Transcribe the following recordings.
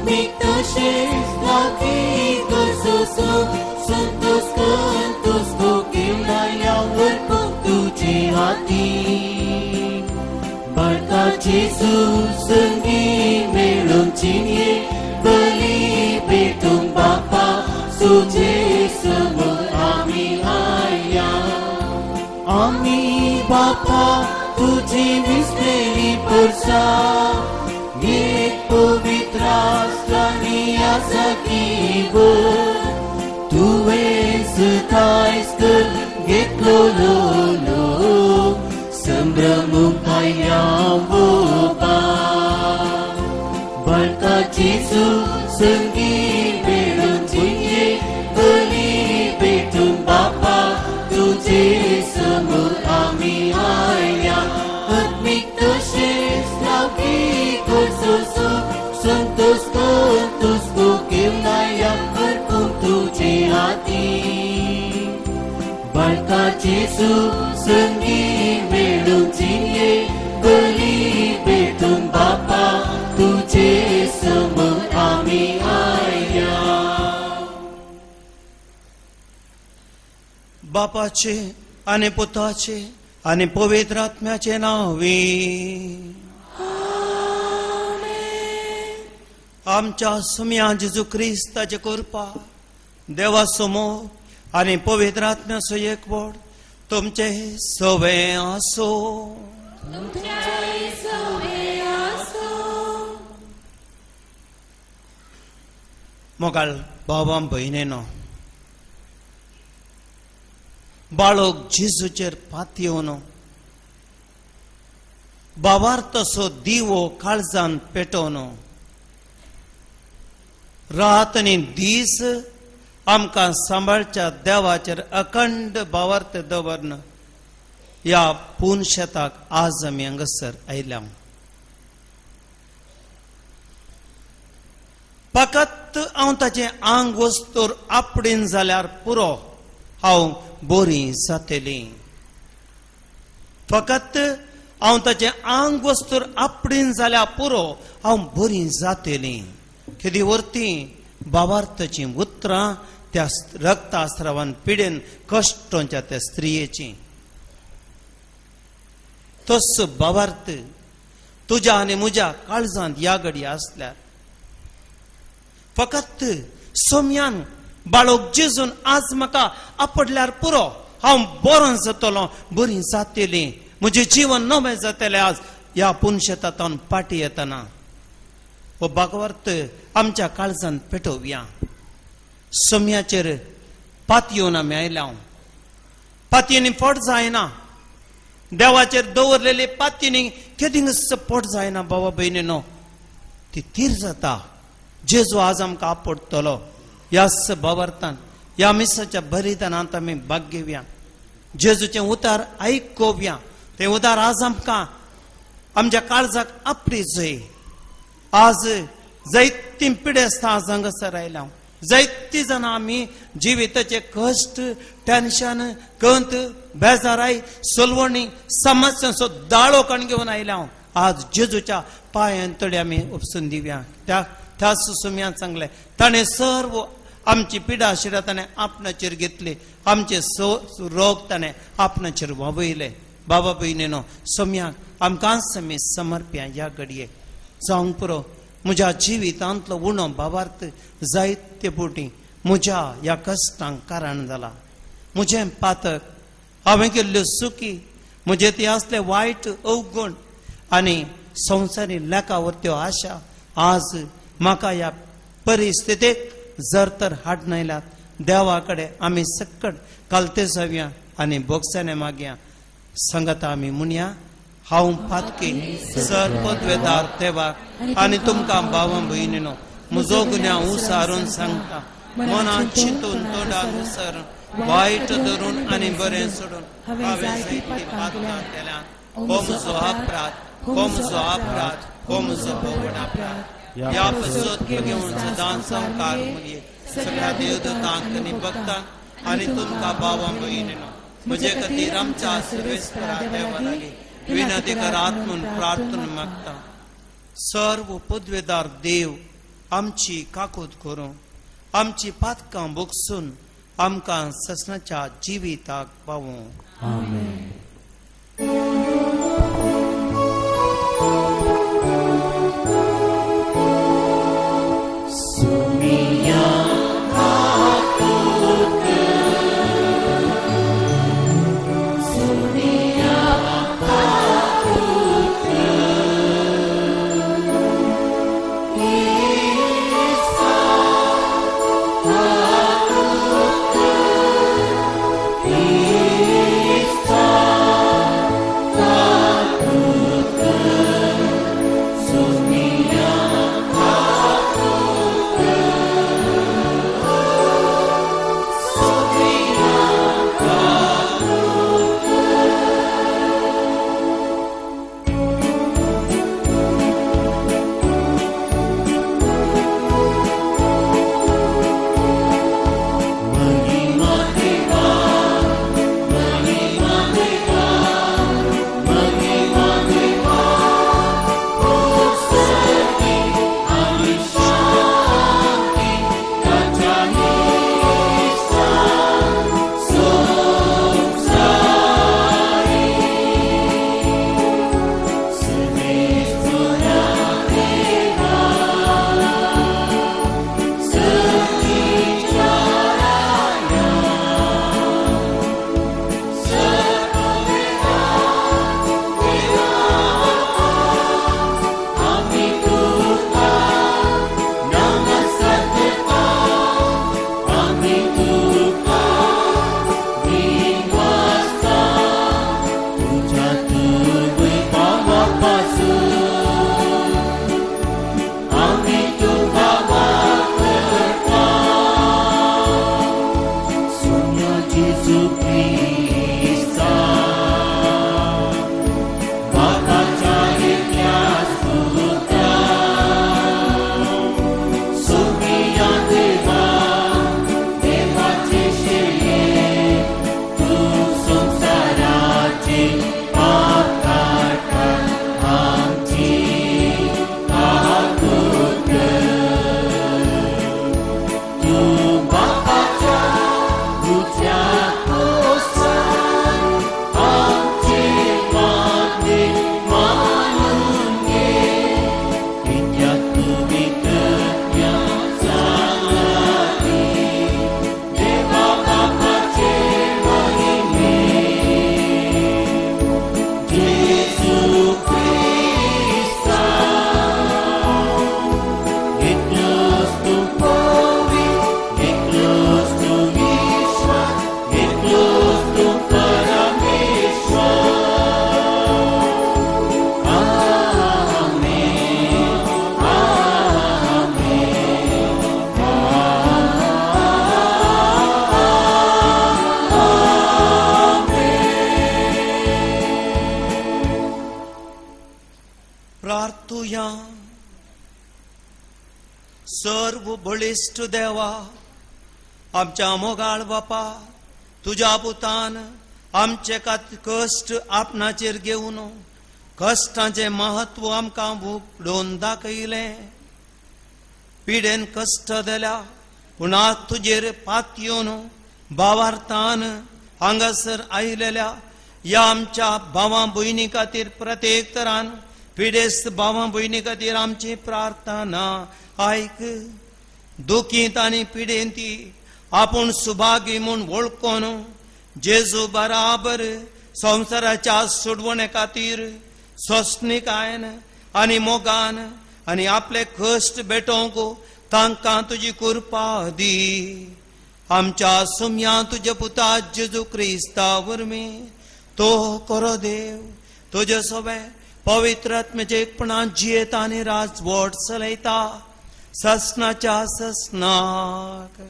आत्मिक तशेंच लौकीक गरजो संतोष कर तुझको केवलाया अर्पूंक तुजे हाती बाळका जेजू संगी मेळूंक जिणये बली भेटूंक बापा तुजे समोर आमी आयल्या आमी बापा तुजी विसलेली परसा एक पवित्र आसतानी आसा की वर तुवें सदांच कर घेतलो लोक संभ्रमूंक आयल्या बाबा बाळका जेजू संगी मेळून जिणये बली भेटूंक बापा तुजे समोर आमी आयल्या आत्मिक तशेंच लौकीक गरजो संतोष कर तुझको केवलाया अर्पूंक तुजे हाती बाळका जेजू संगी मेळूंक जिणये बली भेटूंक बापा तुजे समोर आमी आयल्या. बापाचे आनी पुताचे आनी पवित्र आत्म्याचे नांवे आमच्या सुम्या जेजू क्रिस्ताचे कृपा देवा समोर आनी पवित्र आत्म्याचो एकवट तुमचे सवे आसो. मोगाळ भावां भयणीनो, बाळक जेजूचेर पातयेवन बावार्थसो दिवो काळजान पेटोवन रात आनी दीस आमकां सांबाळच्या देवाचेर अखंड भावार्थ दवरन ह्या पुनशेताक आज आमी हांगासर आयल्या. फकत हांव ताचें आंग वस्तूर आपडीन जाल्यार पुरो हांव बरी जातली. फकत हांव ताचें आंग वस्तूर आपडीन जाल्यार पुरो हांव बरी जातली. केदी वरती बाबार्थचीं उतरां त्या रक्तास्रावान पिडेन कश्टोंच्या त्या स्त्रियेची. तस बाबार्थ तुज्या आनी म्हज्या काळजांत ह्या घडी आसल्यार फकत सोम्यान बाळक जेजून आज म्हाका आपडल्यार पुरो हांव बरो जातलो, बरी जातली, म्हजें जिवन नवें जातलें. आज ह्या पुनशेतांत पाटी येतना हो भागवर्त आमच्या काळजान पेटोवया. सोम्याचेर पातयेवन आमी आयल्या. पातयेनी पोट जायना, देवाचेर दवरलेले पातयेनी केदींच पोट जायना बाबा भयणीनो, ती थीर जाता. जेजू आज आमकां आपडटलो ह्याच भावार्थान ह्या मिसाच्या बलिदानांत आमी भाग घेवया. जेजूचें उतार आयकोवया. तें उतार आज आमकां आमच्या काळजाक आपली जय. आज जायतीं पिडेस्तां आज हांगासर आयल्या. जायतीं जाणां आमी जिविताचे कश्ट, टेन्शन, कंत, बेजाराय, सलवणी, समस्यांचो दाळो काण घेवन आयल्या. आज जेजूच्या पांयान तडे आमी उपसून दिवया. त्या त्या सुम्यान सांगलें ताणें सर्व आमची पिडा शिरा ताणें आपणाचेर घेतली, आमचे रोग ताणें आपणाचेर व्हांवयले. बाबा भयणीनो, सोम्याक आमकांच आमी समर्प्या ह्या घडये. जावंक पुरो म्हज्या जिवितांतलो उणो भावार्थ जायते फावटी म्हज्या ह्या कश्टांक कारण जाला. म्हजें पातक, हांवें केल्ल्यो चुकी, म्हजे ते आसले वायट अवगुण आनी संवसारी लेखावर त्यो आशा आज म्हाका ह्या परिस्थितीक जर तर हाडून आयल्यात. देवा कडेन आमी सक्कड कालते जावया आनी बोगसाने मागया. सांगता आमी म्हणया, हांव पातकी सर पदवेदार देवाक आनी तुमकां भावां भयणीनो म्हजो गुन्यांव उसारून सांगता. मनान चिंतून तोंडान उसर वायट धरून आनी बरें सोडून हांवें जायतीं पातकां केल्यात. हो म्हजो अपराध, हो म्हजो अपराध, हो म्हजो भोव अपराध. ह्या पसत घेवन सदां संवकार मुलये सगळ्या देवदूतांक आनी भक्तांक आनी तुमकां भावां भयणीनो म्हजे खातीर आमच्या सर्वेस्परा देवा लागीं विनंती करात म्हूण प्रार्थना मागता. सर्व पदवेदार देव आमची काकूत करूं, आमची पातकां भोगसून आमकां ससनाच्या जिविताक पावूं. आमेन. सर्व बळिश्ट देवा, आमच्या मोगाळ बापा, तुज्या पुतान आमचे कश्ट आपणाचेर घेवन कश्टांचें महत्व आमकां उगडून दाखयलें. पिडेन कश्ट दिल्या पूण आज तुजेर पातयेवन भावार्थान हांगासर आयलेल्या ह्या आमच्या भावां भयणी खातीर, प्रत्येक तरान पिडेस्त भावां भयणी खातीर आमची प्रार्थना आयक. दुखींत आनी पिडेंती आपूण सुभागी म्हूण वळखून जेजू बराबर संवसाराच्या सोडवणे खातीर सोंसणीकायेन आनी मोगान आनी आपले कश्ट भेटोवंक तांकां तुजी कृपा दी. आमच्या सुम्या तुज्या पुता जेजू क्रिस्ता वरवीं तो करो देव तुजे सोबे पवित्र आत्म्याचे एकपणान जियेता आनी राजवट चलयता ससनाच्या ससनाक.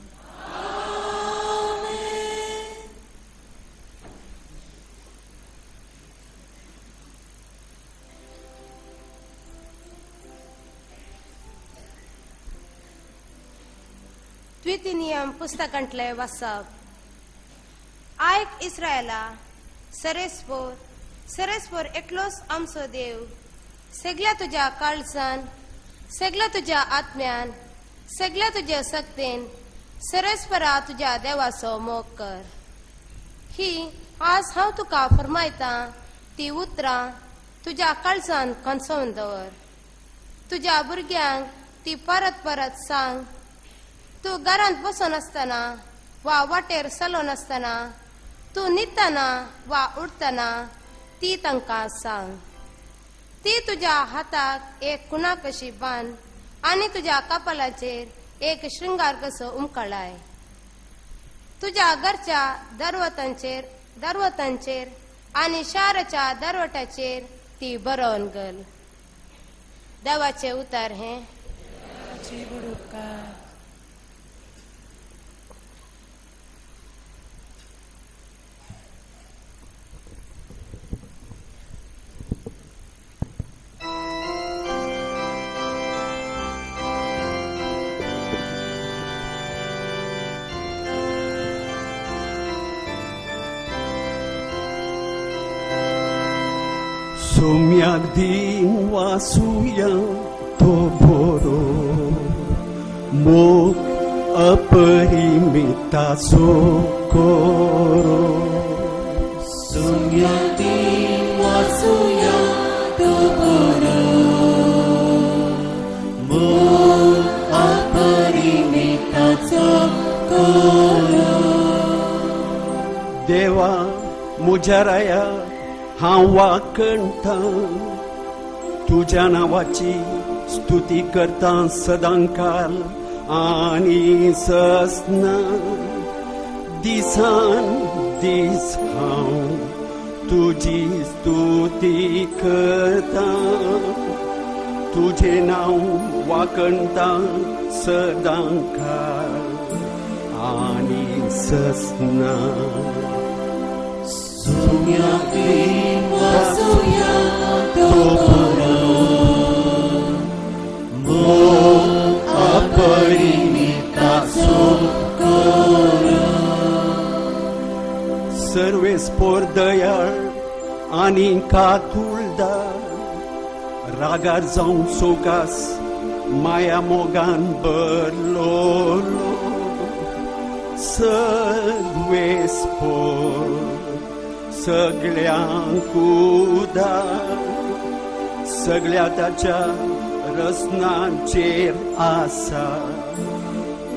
द्वितीनियम पुस्तकांतले वाचप. आयक इस्रायला, सरेस्पोर सरेस्पोर एकलोच आमचो देव. सगळ्या तुज्या काळजान, सगळ्या तुज्या आत्म्यान सगळ्या तुज्या सक्तेन सरस्परा तुज्या देवाचो मोग कर. ही आज हांव तुका फरमायतां ती उतरां तुज्या काळजान खंचोवन दवर. तुज्या भुरग्यांक ती परत परत सांग. तूं घरांत बसून आसतना वा वाटेर चलोन आसतना, तूं न्हिदतना वा उठतना ती तांकां सांग. ती तुज्या हाताक एक खुणा कशी बांद आनी तुज्या कपालाचेर एक शृंगार कसो उमकळाय. तुज्या घरच्या दरवतांचेर आनी शाराच्या दरवट्याचेर ती बरोवन घाल. देवाचे उतार हें. सोम्याक दिन वासुया तो बोरो मोग अपरिमिताचो कोरो. सोम्याक दिन वासुया तो बोरो मोग अपरिमिताचो कोरो. देवा म्हज्या राया हांव वाकणटां, तुज्या नांवाची स्तुती करतां सदांकाल आनी ससना. दिसान दीस हांव तुजी स्तुती करतां, तुजें नांव वाकणटां सदांकाल आनी ससना. सोम्याक दिन वासुया तो बोरो मोग अपरिमिताचो कोरो. सर्वेस्पोर दयाळ आनी काकुळदार, रागार जावं सोकास माया मोगान भरलोलो. सर्वेस्पोर सगळ्यांक उदार, सगळ्या ताच्या रचनांचेर आसा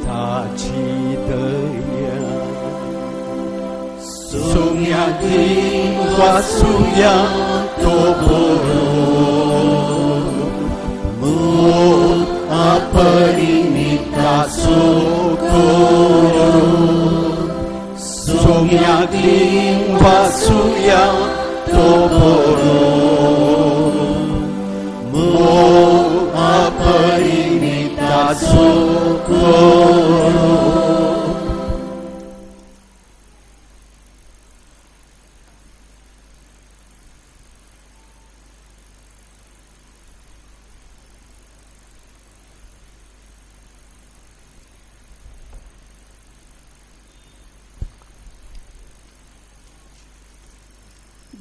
ताची दया. सोम्याक दिन वासुया तो बोरो मोग अपरिमिताचो कोरो. सोम्याक दिन वासुया तो बोरो मोग अपरिमिताचो कोरो.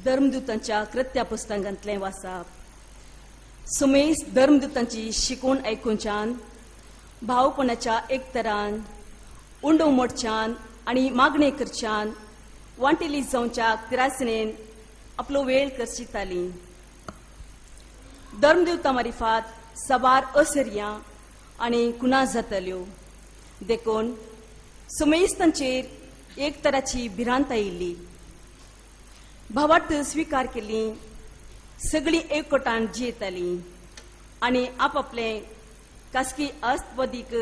धर्मदूतांच्या कृत्या पुस्तकांतलें वाचप. सुमेस धर्मदूतांची शिकवण आयकुच्यान भावपणाच्या एकतरान उंडो मोडच्यान आनी मागणें करच्यान वांटेली जावच्या तिरासनेन आपलो वेळ करचिताली. धर्मदूता मारिफात सबार असर्यां आनी गुना जाताल्यो, देखून सुमेस तांचेर एक तराची भिरांत आयिल्ली. भावार्थ स्विकार केली सगळीं एकवटान जियेतालीं आनी आपापले खासगी आस्तवादीक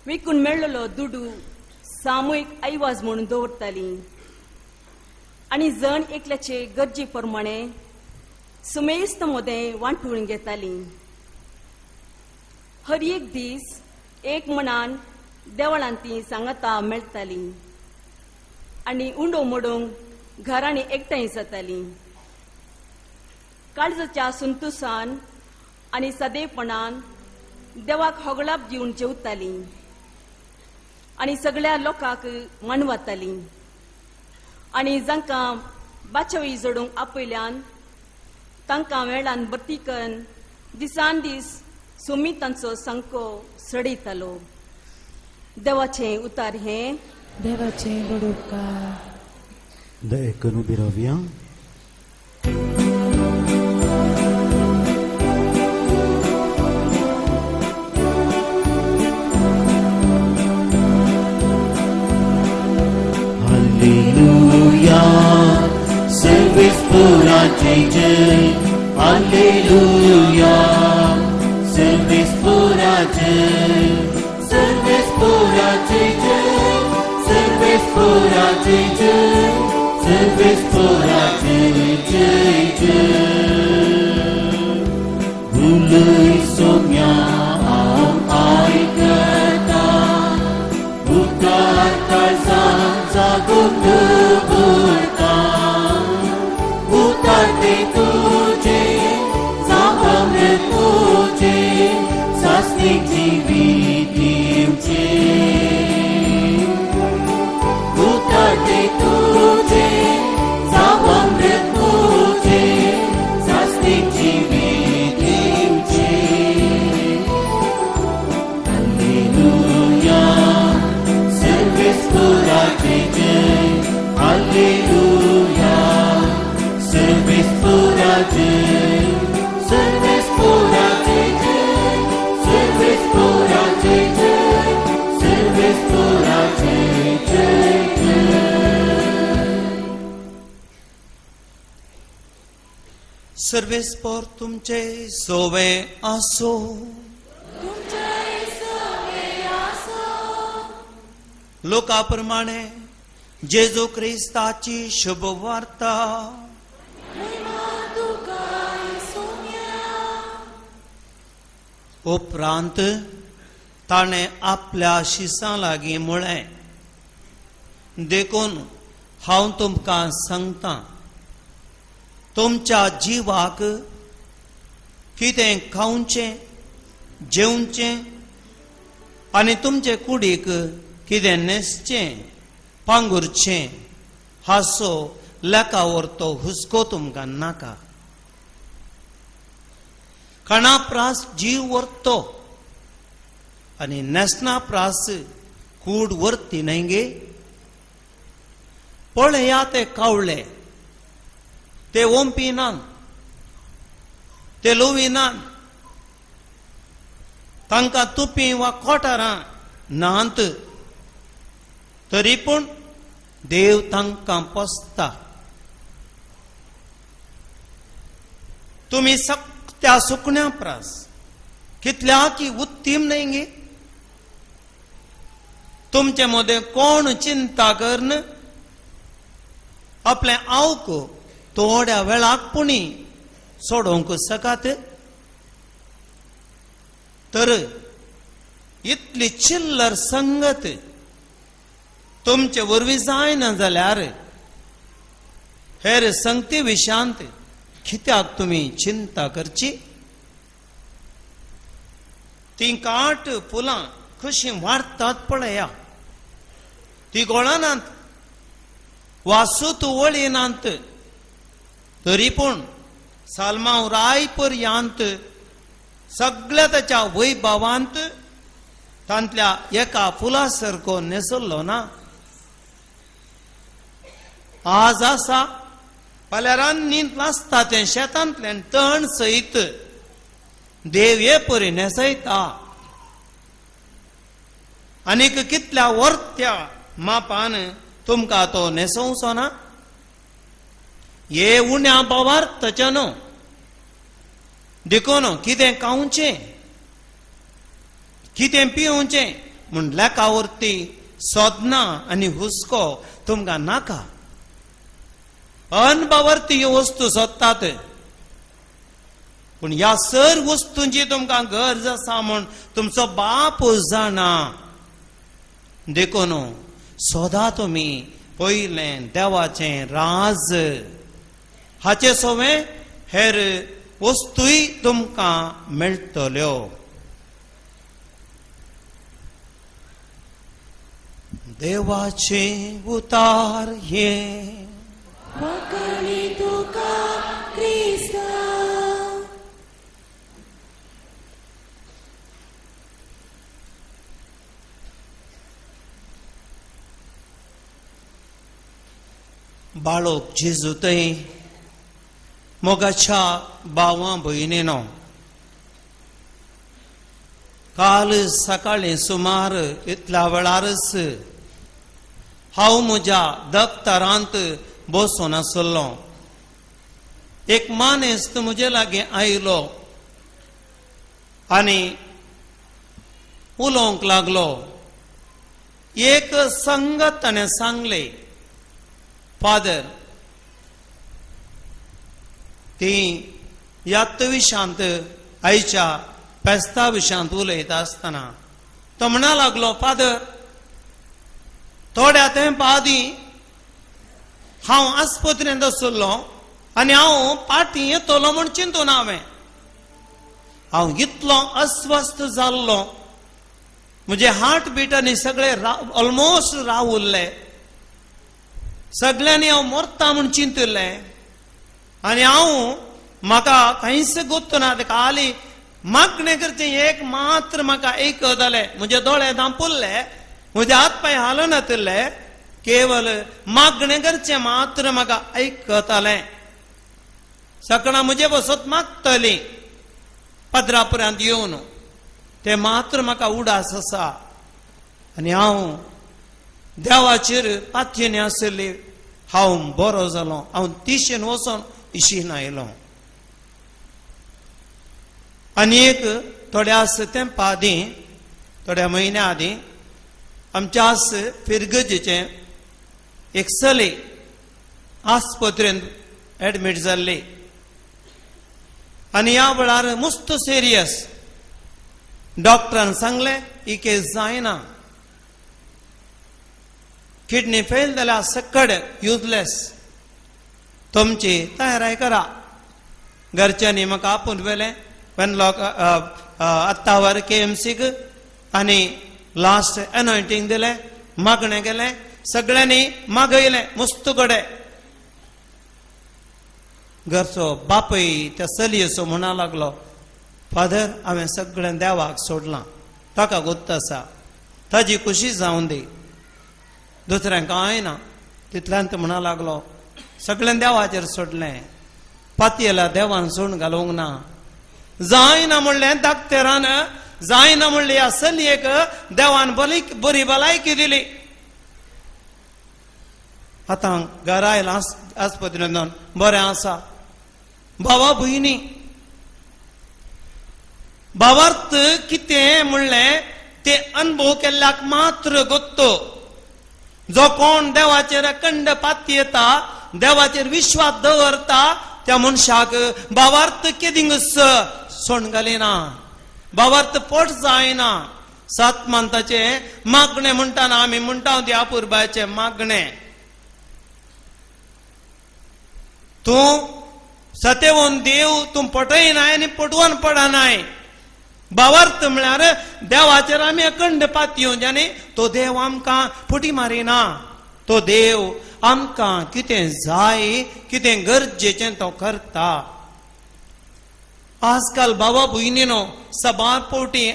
विकून मेळ्ळलो दुडू सामुहीक ऐवाज म्हणून दवरतालीं आनी जण एकल्याचे गरजे प्रमाणे सुमेस्त मोदें वांटून घेतालीं. हर एक दीस एक मनान देवळांत ती सांगाता मेळटालीं आनी उंडो मोडूंक घरांनी एकठांय जातालीं. काळजाच्या संतोसान आनी सादेपणान देवाक होगळाप दिवन जेवतालीं आनी सगळ्या लोकांक मानवतालीं आनी जांकां बाचवी जोडूंक आपयल्यान तांकां वेळान भरती करून दिसान दीस सुमी तांचो सांको चडयतालो. देवाचें उतार हें देवाचें व्हड उपकार. दया करून उबी रावया. Hallelujah, सर्वेस्पोराचे जय. Hallelujah, सर्वेस्पोराचे, सर्वेस्पोराचे जय, सर्वेस्पोराचे जय, सर्वेस्पोराचे जय जय. उलय सोम्या हांव आयकता, उतार काळजां जागून दवरता. उतारते तुजे जावं अमृत तुजे, सासणीक जिवीत दिवचें. उतारते तुजे जावं अमृत तुजे, सासणीक जिवीत दिवचें. हालेलुया, सर्वेस्पोराचे जय. हालेलुया, सर्वेस्पोराचे, सर्वेस्पोराचे जय, सर्वेस्पोराचे जय, सर्वेस्पोराचे जय जय. सर्वेस्पोर तुमचे सोवे आसो. लोका प्रमाणे जेजू क्रिस्ताची शुभ वार्ता. उपरांत ताणें आपल्या शिसां लागीं म्हळें, देखून हांव तुमकां सांगतां, तुमच्या जिवाक कितें खावचें जेवचें आनी तुमचे कुडीक कितें न्हेसचें पांगुरचें हाचो लेखावर तो हुस्को तुमकां नाका. खाणा प्रास जीव व्हरतो आनी न्हेसणा प्रास कूड व्हरती न्हय गे. पळया ते कावळे, ते ओंपी नात, ते लोवी नात, तांकां तुपी वा कोठारां नात, तरी पूण देव तांकां पोसता. तुमी त्या सुकण्या प्रास कितल्या की उत्तीम न्हय गे. तुमचे मदें कोण चिंता करून आपलें आवक थोड्या वेळाक पुणी सोडोवंक सकात? तर इतली चिल्लर संगत तुमचे वरवीं जायना जाल्यार हेर संगती विशांत कित्याक तुमी चिंता करची? तीं काट फुलां कशीं वाडटात पळया, ती गोळनात वा सूत वळिनात, तरी पूण सालमांव राय पर्यांत सगळ्या ताच्या वैभवांत तांतल्या एका फुला सारको न्हेसल्लो ना. आज आसा फाल्यां रान्नींत नासता तें शेतांतल्यान तण सयत देव हे परी न्हेसयता. आनीक कितल्या वर्त्या मापान तुमकां तो न्हेसोवचो ना. हे उण्या भावार्थाचें न्हू, देखून कितें खावचें कितें पिवचें म्हूण लेखावरती सोदना आनी हुस्को तुमकां नाका. अनभावार्थी ह्यो वस्तू सोदतात, पूण ह्या सर वस्तूंची तुमकां गरज आसा म्हूण तुमचो बाप जाणा. देखून सोदा तुमी पयलें देवाचें राज, हाचे सोवें हेर वस्तूय तुमकां मेळटल्यो. देवाचें उतार हें वाकणी तुका क्रिस्ता. बाळोक जेजू थंय मोगाच्या भावां भयणीनो, काल सकाळीं सुमार इतल्या वेळारच हांव म्हज्या दप्तरांत बसून आसलो. एक मानेस्त म्हजे लागीं आयलो आनी उलोवंक लागलो. एक संगत ताणें सांगलें, फादर, ती ह्याच विशांत आयच्या फेस्ता विशांत उलयता आसतना तो म्हणा लागलो, फादर, थोड्या तेंपा आदीं हांव आस्पत्रेंत आसलो आनी हांव पाटी येतलो म्हूण चिंतून हांवें हांव इतलो अस्वस्थ जाल्लो, म्हजे हार्ट बीट आनी सगळे ऑलमोस्ट रावुल्ले, सगळ्यांनी हांव मरता म्हूण चिंतिल्लें आनी हांव म्हाका कांयच गोत्त ना. खाली मागणें करचें एक मात्र म्हाका एक जालें, म्हजे दोळे धांपुल्ले, म्हजे हात पांय हालनातिल्ले, केवल मागणें करचें मात्र म्हाका आयकतालें. सगळां म्हजे बसत मागतलीं पदरा पर्यंत येवन ते मात्र म्हाका उडास आसा आनी हांव देवाचेर पातयेन आशिल्ली. हांव बरो जालो, हांव तिशेन वचोन इशीन आयलो. आनी एक थोड्या तेंपा आदीं, थोड्या म्हयन्या आदीं आमच्या फिरगजेचें एक चली आस्पत्रेंत एडमीट जाल्ली आनी ह्या वेळार मस्त सिरियस. डॉक्टरान सांगलें ही केस जायना, किडनी फेल जाल्यार सकड युजलेस, तुमची तयाराय करा. घरच्यांनी म्हाका आपोवन व्हेलें वेनलॉक आत्तावर के एम सीक आनी लास्ट एनॉयंटींग दिलें, मागणें केलें, सगळ्यांनी मागयलें मस्त कडेन. घरचो बापूय त्या चलयेचो म्हणा लागलो, फादर, हांवें सगळें देवाक सोडलां, ताका गोत्त आसा, ताजी खुशी जावन दी, दुसऱ्यांक कांय ना. तितल्यान म्हणा लागलो, सगळें देवाचेर सोडलें, पातयेला देवान सोडून घालूंक ना. जायना म्हणलें दाक्तेरान, जायना म्हणलें ह्या चलयेक देवान बरी भलायकी दिली. आतां घरा आयलां आस्पत्रेंत बरें आसा. भावा भयणी, भावार्थ कितें म्हणलें ते अनुभव केल्ल्याक मात्र गोत्तो. जो कोण देवाचेर अखंड पातयेता, देवाचेर विश्वास दवरता, त्या मनशाक भावार्थ केदिंग सोण घालिना, भावार्थ पोट जायना. सात मानताचे मागणें म्हणटाना आमी म्हणटा ते अपुरबायचें मागणें, तूं सतेवन देव, तूं पटयनाय आनी पटवन पडनाय. भावार्थ म्हळ्यार देवाचेर आमी अखंड पातयेवन आनी तो देव आमकां फटी मारिना, तो देव आमकां कितें जाय, कितें गरजेचें तो करता. आजकाल बाबा भयणीनो सबार फावटी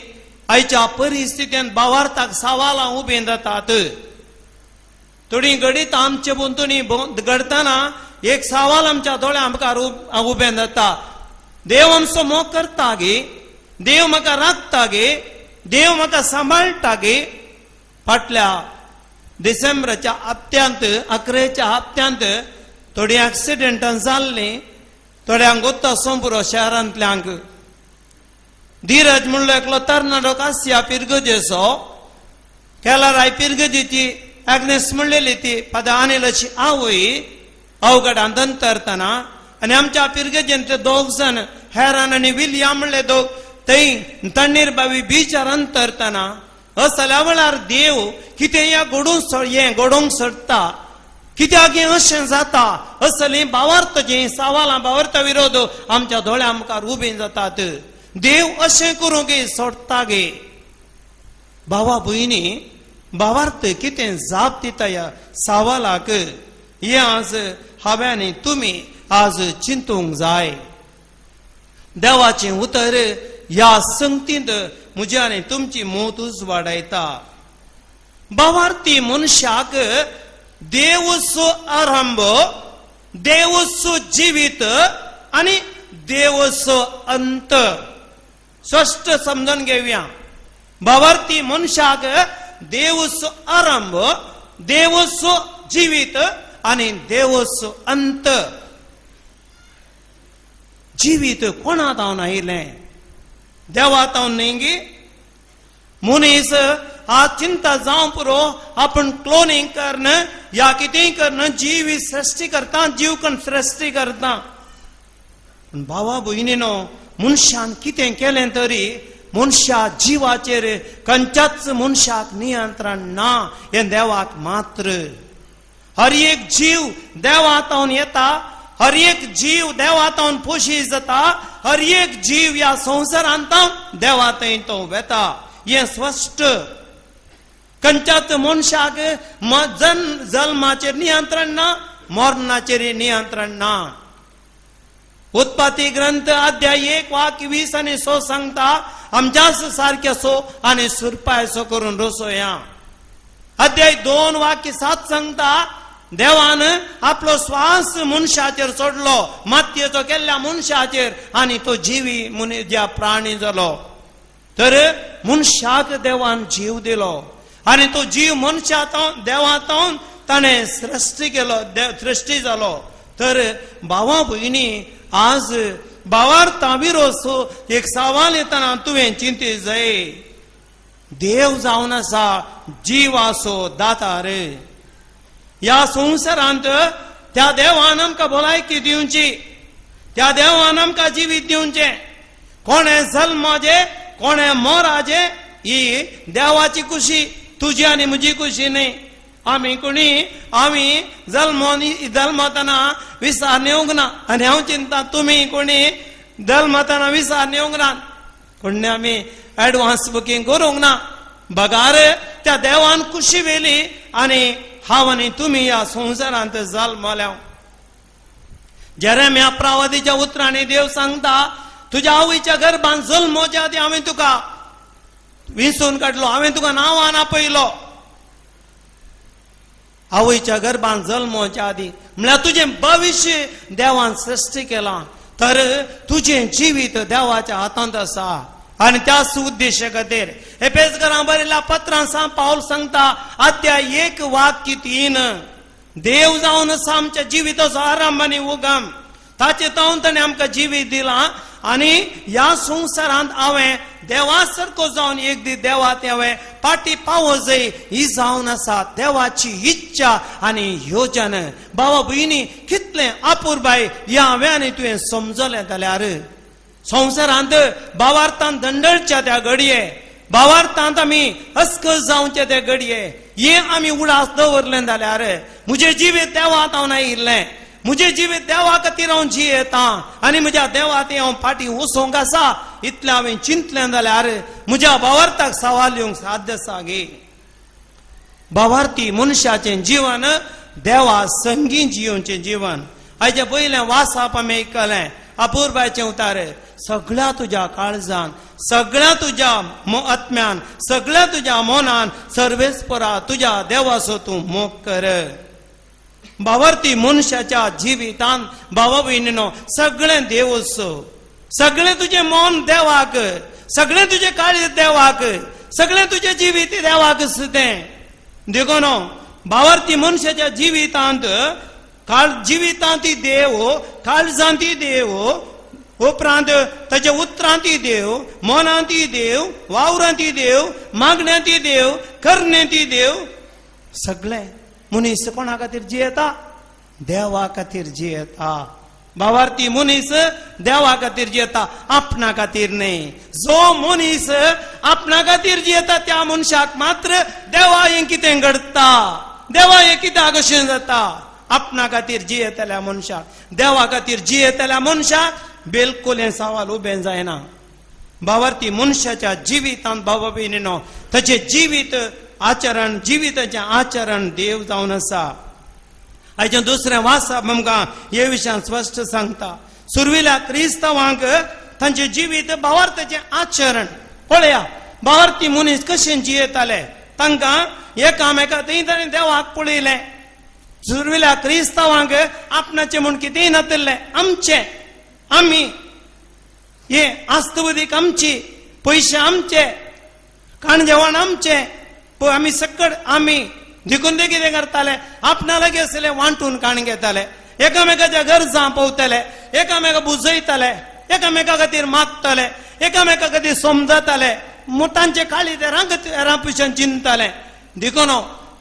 आयच्या परिस्थितीन भावार्थाक सवालां उबीं जातात. थोडी घडीत आमचे भोंवतणी घडटना एक सवाल आमच्या दोळ्या मुखार उबें जाता, देव आमचो मोग करता गे, देव म्हाका राखता गे, देव म्हाका सांबाळटा गे. फाटल्या डिसेंबराच्या हप्त्यांत, अकरेच्या हप्त्यांत थोडीं एक्सिडेंटां जाल्लीं, थोड्यांक गोत्ता सोंपुरो शहरांतल्यांक. धीरज म्हणलो एकलो तरणाटो आसया पिरगजेचो, केलाराय पिरगजेची एग्नेस म्हणलेली ती फादर आनिलाची आवय अवघडांत अंतरतना आनी आमच्या पिरगजेंतले दोग जाण हेरान आनी विलियम म्हणले दोग थंय तण्णीर बावी बिचार अंतरतना. असल्या वेळार देव कितें ह्या घडूंक हें घडोवंक सोडटा, कित्याक हें अशें जाता, असलीं भावार्थचीं सवालां भावार्थ विरोध आमच्या दोळ्या मुखार उबीं जातात. देव अशें करूंक सोडटा गे. भावा भयणी, भावार्थ कितें जाप दिता ह्या सवालाक, हें आज हांवें आनी तुमी आज चिंतूंक जाय. देवाचें उतर ह्या संगतींत म्हजी आनी तुमची मोत उजवाडायता. भावार्थी मनशाक देवसो आरंभ, देवसो जिवीत आनी देवसो अंत. स्पश्ट समजून घेवया. भावार्थी मनशाक देवसो आरंभ, देवसो जिवीत आनी देवसो अंत. जिवीत कोणा तावन आयिल्लें? देवा तावन न्ही गी? मनीस आज चिंता जावं पुरो, आपूण क्लोनिंग करून या कितेंय करून जीव सृश्टी करता, जीव कण सृश्टी करता. पूण भावा भयणीनो, मनशान कितें केलें तरी मनशा जिवाचेर खंयच्याच मनशाक नियंत्रण ना, हें देवाक मात्र. हर एक जीव देवा तावन येता, हर एक जीव देवा तावन पोशी जाता, हर एक जीव ह्या संवसारांत देवा थंय तो वेता. हें स्पश्ट. खंयच्याच मनशाक जल्माचेर नियंत्रण ना, मरणाचेर नियंत्रण ना. उत्पत्ती ग्रंथ अध्याय 1 वाक्य 20 आनी 6 सांगता, आमच्याच सारके सो आनी सुरपायसो करून रसोया. अध्याय 2 वाक्य 7 सांगता, देवान आपलो श्वास मनशाचेर सोडलो, मातयेचो केल्ल्या मनशाचेर, आनी तो जिवी ज्या प्राणी जालो. तर मनशाक देवान जीव दिलो आनी तो जीव मनशा देवा तावन ताणें सृश्टी केलो, सृश्टी जालो. तर भावा भयणी, आज भावार्था विरोस एक सवाल येतना तुवें चिंती जाय. देव जावन आसा जिवासो दातार. ह्या संवसारांत त्या देवान आमकां भलायकी दिवची, त्या देवान आमकां जिवीत दिवचें. कोणें जल्माचें कोणें मोराचें ही देवाची खुशी, तुजी आनी म्हजी खुशी न्ही. आमी कोणी आमी जल्मतना विसार नेवंक ना, आनी हांव चिंता तुमी कोणी जल्मतना विसार नेवंक ना, कोणी आमी एडवान्स बुकींग करूंक ना. बगार त्या देवान खुशी व्हेली आनी हांव आनी तुमी ह्या संवसारांत जल्मल्या. जेरेमिया प्रवादीच्या उतरांनी देव सांगता, तुज्या आवयच्या गर्भान जल्मोच्या आदी हांवें तुका विंचून काडलो, हांवें तुका नांवान आपयलो. आवयच्या गर्भान जल्मोच्या आदी म्हळ्यार तुजें भविश्य देवान सृश्टी केलां. तर तुजें जिवीत देवाच्या हातांत आसा. आनी त्याच उद्देशा खातीर एफेसकरां बरयल्ल्या पत्रान सांत पावल सांगता, अध्याय 1 वाक्य 3, देव जावन आसा आमच्या जिविताचो आरंभ आनी उगम. ताचे तावन ताणें आमकां जिवीत दिलां आनी ह्या संवसारांत हांवें देवा सारको जावन एक दीस देवा हांवें पाटी पावो जाय, ही जावन आसा देवाची इच्छा आनी योजन. भावा भयणी, कितलें अपुरबाय ह्या हांवें आनी तुवें समजलें जाल्यार संवसारांत भावार्थान दंडळच्या त्या घडये, भावार्थांत आमी अस्कस जावचे त्या घडये, हें आमी उडास दवरलें जाल्यार म्हजें जिवीत देवांत हांव आयिल्लें, म्हजें जिवीत देवा खातीर हांव जियेता आनी म्हज्या देवा तें हांव फाटीं वचोंक आसा, इतलें हांवें चिंतलें जाल्यार म्हज्या भावार्थाक सवाल येवंक साध्य आसा गे. भावार्थी मनशाचें जीवन देवा संगीं जियोवचें जीवन. आयचें पयलें वासाप आमी आयकलें, अपुरबायचें उतार, सगळ्या तुज्या काळजान, सगळ्या तुज्या आत्म्यान, सगळ्या तुज्या मनान सर्वेस्परा तुज्या देवाचो तूं मोग कर. भावार्थी मनशाच्या जिवितान भावा भयणीनो सगळें देवोत्सव, सगळें तुजें मन देवाक, सगळें तुजें काळीज देवाक, सगळें तुजें जिवीत देवाक तें. देखून भावार्थी मनशाच्या जिवितांत जिवितांत देव, काळजांत देव, उपरांत ताच्या उतरांत देव, मनांत देव, वावरांत देव, मागण्यांत देव, करण्यांत देव. सगळें मनीस कोणा खातीर जियेता? देवा खातीर जियेता. भावार्थी मनीस देवा खातीर जियेता, आपणा खातीर न्ही. जो मनीस आपणा खातीर जियेता त्या मनशाक मात्र देवा हें कितें घडटा, देवा हें कित्याक अशें जाता. आपणा खातीर जियेतल्या मनशाक, देवा खातीर जियेतल्या मनशाक बिलकुल हें सवाल उबें जायना. भावार्थी मनशाच्या जिवितांत भावा भयणीनो ताचें जिवीत आचरण, जिविताचें आचरण देव जावन आसा. आयचें दुसरें वाचप आमकां हे विशयान स्पश्ट सांगता. सुरवेल्या क्रिस्तांवांक तांचें जिवीत भावार्थाचें आचरण पळया. भावार्थी मनीस कशें जियेताले, तांकां एकामेका थंय ताणें देवाक पळयलें. सुरवेल्या क्रिस्तांवांक आपणाचें म्हूण कितेंय नातिल्लें, आमचें आमी हे आस्तबुदीक आमची, पयशे आमचे, खाण जेवण आमचें, आमी सकड आमी देखून ते कितें करताले, आपणा लागीं आसले वांटून खाण घेताले, एकामेकाच्या गरजां पळयताले, एकामेका बुजयताले, एकामेका खातीर मागताले, एकामेका खातीर समजताले, तांचे काळी ते हेरां पयशान चिंतताले. देखून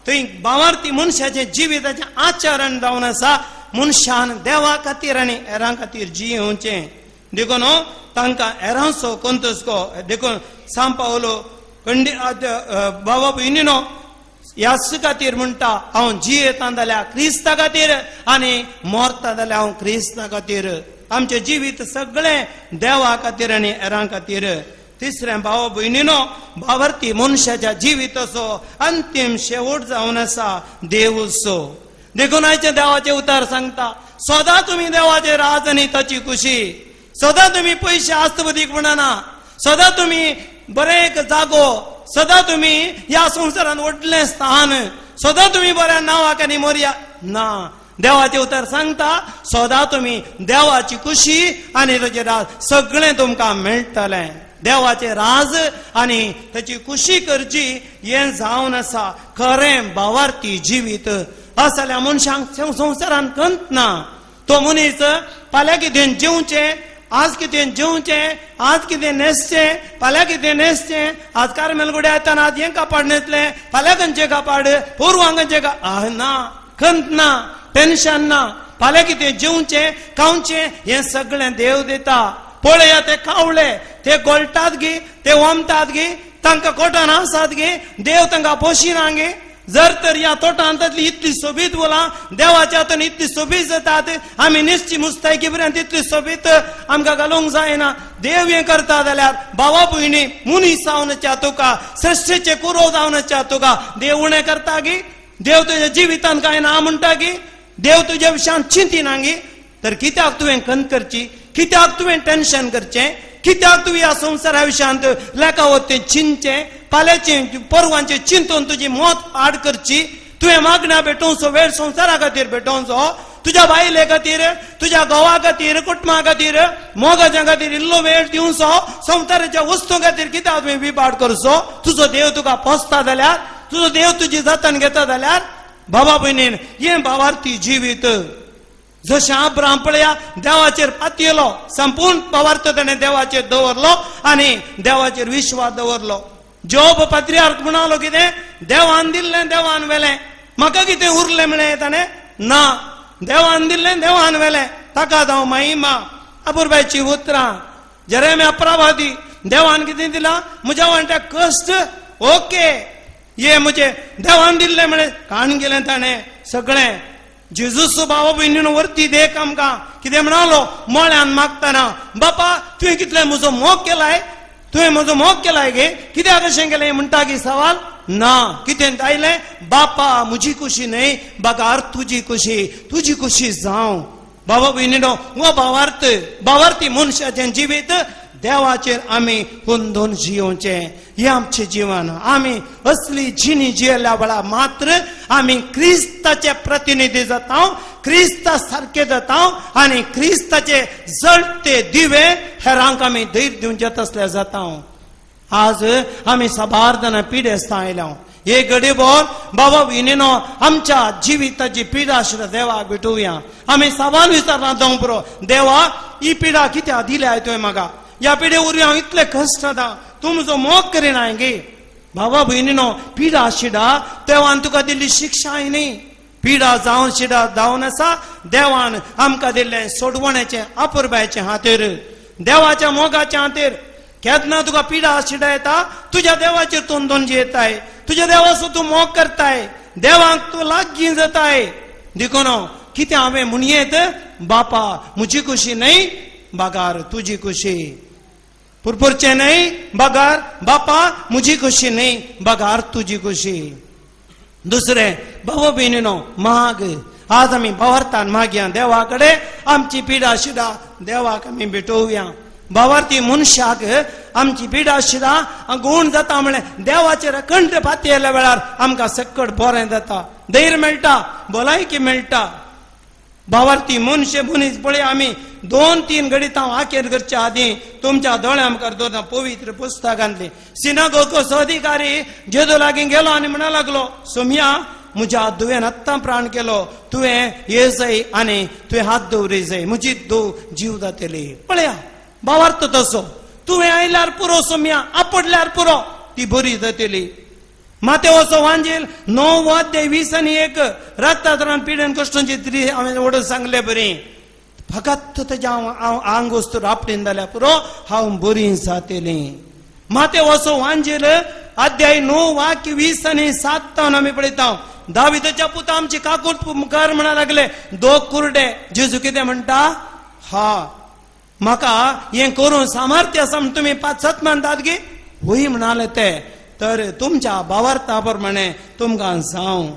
थंय भावार्थी मनशाचें जिविताचें आचरण जावन आसा, मनशान देवा खातीर आनी हेरां खातीर जियेवचें. देखून तांकां हेरांचो कोंतसको. देखून सांव पावलो कंडी बाबा भयणीनो ह्याच खातीर म्हणटा, हांव जियेता जाल्यार क्रिस्ता खातीर आनी मरता जाल्यार हांव क्रिस्ता खातीर. आमचें जिवीत सगळें देवा खातीर आनी हेरां खातीर. तिसरें भाव भयणीनो, भावार्थी मनशाच्या जिविताचो अंतीम शेवट जावन आसा देवसो. देखून आयचें देवाचें उतर सांगता, सदां तुमी देवाचें राज आनी ताची खुशी, सदां तुमी पयशे आस्तबुदीक म्हणना, सदां तुमी बरें एक जागो, सदां तुमी ह्या संवसारांत व्हडलें स्थान, सदां तुमी बऱ्या नांवाक आनी मोरया ना. देवाचें उतर सांगता, सदां तुमी देवाची खुशी आनी ताचें राज सगळें तुमकां मेळटलें. देवाचें राज आनी ताची खुशी करची हें जावन आसा खरें भावार्थी जिवीत. असल्या मनशांक संवसारांत खंत ना. तो मनीस फाल्यां कितें जेवचें, आज कितें जेवचें, आज कितें न्हेसचें, फाल्यां कितें न्हेसचें, आज कार्मेलगुड्या येताना आज हें कापाड न्हेसलें, फाल्यां खंयचें कापाड, पोरवां खंयचें ना, खंत ना, टेन्शन ना. फाल्यां कितें जेवचें खावचें हें सगळें देव दिता. पळया ते कावळे, ते गोळटात गी, ते ओमतात गी, तांकां कोटान आसात गी, देव तांकां पोशिना गी. जर तर ह्या तोटांतली इतली सोबीत फुलां देवाच्या हातान इतली सोबीत जातात, आमी निश्ची मुस्तायकी पर्यंत इतली सोबीत आमकां घालूंक जायना. देव हें करता जाल्यार भावा भयणी, मनीस जावनच्या तुका, सृश्टीचे कुरो जावनच्या तुका देव उणें करता गी? देव तुज्या जिवितान कांय ना म्हणटा गी? देव तुज्या विशयान चिंतिना गी? तर कित्याक तुवें खंत करची, कित्याक तुवें टेन्शन करचें, कित्याक तुवें ह्या संवसारा विशयांत लेखावत तें चिंतचें, फाल्यांचें परवांचें चिंतून तुजी मत पाड करची? तुवें मागण्या भेटोवचो वेळ संवसारा खातीर भेटोवचो, तुज्या बायले खातीर, तुज्या घोवा खातीर, कुटुंबा खातीर, मोगाच्या खातीर इल्लो वेळ दिवचो. संवसाराच्या वस्तू खातीर कित्याक तुवें विपाट करचो? तुजो देव तुका पोसता जाल्यार, तुजो देव तुजी जतन घेता जाल्यार, बाबा भयणीन हें भावार्थी जिवीत. जशें अब्राहम पळया देवाचेर पातयेलो, संपूर्ण भावार्थ ताणें देवाचेर दवरलो आनी देवाचेर विश्वास दवरलो. जोब पात्रियार्क म्हणालो कितें, देवान दिल्लें देवान व्हेलें, म्हाका कितें उरलें म्हळें ताणें ना, देवान दिल्लें देवान व्हेलें, ताका जावं महिमा. अपुरबायची उतरां. जेरेमिया प्रवादी, देवान कितें दिलां म्हज्या वांट्याक कश्ट, ओके ये म्हजें देवान दिल्लें म्हळें, काण गेलें ताणें सगळें. जेजूस बाबा भयणीन वरती देख आमकां कितें म्हणालो, मळ्यान मागतना, बापा तुवें कितलें म्हजो मोग केलाय, तुवें म्हजो मोग केलाय गे, कित्याक अशें केलें म्हणटा की सवाल ना. कितें आयलें, बापा म्हजी खुशी न्हय बगार तुजी खुशी, तुजी खुशी जावं. बाबा भयणीनो, हो भावार्थ, भावार्थी मनशाचें जिवीत देवाचेर आमी हुंदून जियोवचें हें आमचें जिवन. आमी असली जिणी जियेल्या वेळार मात्र आमी क्रिस्ताचे प्रतिनिधी जाता, क्रिस्ता सारके जाता आनी क्रिस्ताचे जळते दिवे हेरांक आमी धैर्य दिवचे तसले जाता. आज आमी साबार जाणां पिडेस्तां आयल्या. एक घडी भर बाबा भयणीनो आमच्या जिविताची पिडा आशिल्ल्या देवाक भेटोवया. आमी साबार विचारना जावंक पुरो, देवा ही पिडा कित्याक दिल्या तुवें म्हाका, ह्या पिडे वरवीं हांव इतले कश्ट जाता, तूं म्हजो मोग करिना गे. बाबा भयणीनो, पिडा शिडा देवान तुका दिल्ली शिक्षा न्ही, पिडा जावन शिडा जावन आसा देवान आमकां दिल्लें सोडवण्याचें अपुरबायचें हातेर, देवाच्या मोगाच्या हातेर. केन्ना तुका पिडा शिडा येता, तुज्या देवाचेर तूं दोन जियेताय, तुज्या देवाचो तूं मोग करताय, देवाक तूं लागीं जाताय. देखून कितें हांवें म्हणयेत, बापा म्हजी खुशी न्हय बगार तुजी खुशी, पुरपुरचें न्हय बगार बापा म्हजी खुशी न्हय बगार तुजी खुशी. दुसरें भाव भयणीनो, माग. आज आमी भावार्थान मागया देवा कडेन, आमची पिडा शिडा देवाक आमी भेटोवया. भावार्थी मनशाक आमची पिडा शिरा गूण जाता म्हणलें देवाचेर अखंड पातयेल्या वेळार आमकां सक्कड बरें जाता, धैर्य मेळटा, भलायकी मेळटा. भावार्थी मनशे मनीस पळय आमी 2-3 घडितां आखेर करच्या आदीं तुमच्या दोळ्या मुखार दवरता पवित्र पुस्तकांतली. सिनागोगचो अधिकारी जेजू लागीं गेलो आनी म्हणा लागलो, सोम्या म्हज्या धुवेन आत्तां प्राण केलो, तुवें ये जाय आनी तुवें हात दवरी जाय, म्हजी धूव जीव जातली. पळया भावार्थ तसो, तुवें आयल्यार पुरो सोम्या, आपडल्यार पुरो, ती बरी जातली. मातेवचो वांजेल 9 अध्याय 20 आनी 1 रक्तांतरान पिडेन कश्टांची त्री हांवें ओडून सांगले बरी, फकत तेज्या हांव आंग वस्तू रापटीन जाल्यार पुरो हांव बरी जातली. मातेवचो वांजेल अध्याय 9 वाक्य 20 आनी 7 आमी पळयता, दाविदाच्या पुता आमची काकूट मुखार म्हणा लागले दोग कुरडे. जेजू कितें म्हणटा, हा म्हाका हें करूं सामर्थ्य आसा म्हण तुमी 5-7 मानतात गी, वय म्हणाले ते, तर तुमच्या भावार्था प्रमाणे तुमकां जावं.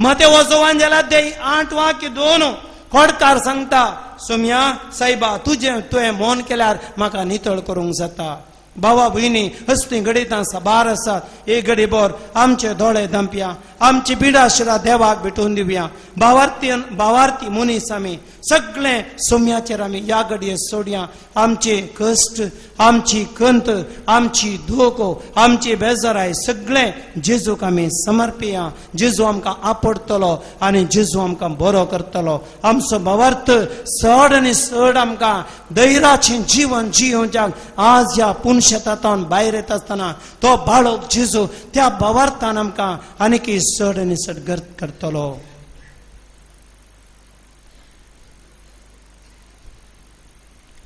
मातेवचो वांजेल अध्याय 8 वाक्य 2 खोडकार सांगता, सोम्या सायबा तुजें तुवें मौन केल्यार म्हाका नितळ करूंक जाता. भावा भयणी असलीं घडितां साबार आसात. एक घडी भर आमचे दोळे धांपया, आमची पिडाशिरा देवाक भेटोवन दिवया. भावार्थी मनीस आमी सगळें सोम्याचेर आमी ह्या घडये सोडया. आमचे कश्ट, आमची कंत, आमची धोको, आमची बेजाराय सगळें जेजूक आमी समर्पिया. जेजू आमकां आपडटलो आनी जेजू आमकां बरो करतलो. आमचो भावार्थ चड आनी चड आमकां धैर्याचें जीवन जियोवच्याक आज ह्या पुनशेतांतल्यान भायर येता आसतना तो बाळक जेजू त्या भावार्थान आमकां आनीक चड आनी चड गर्त करतलो.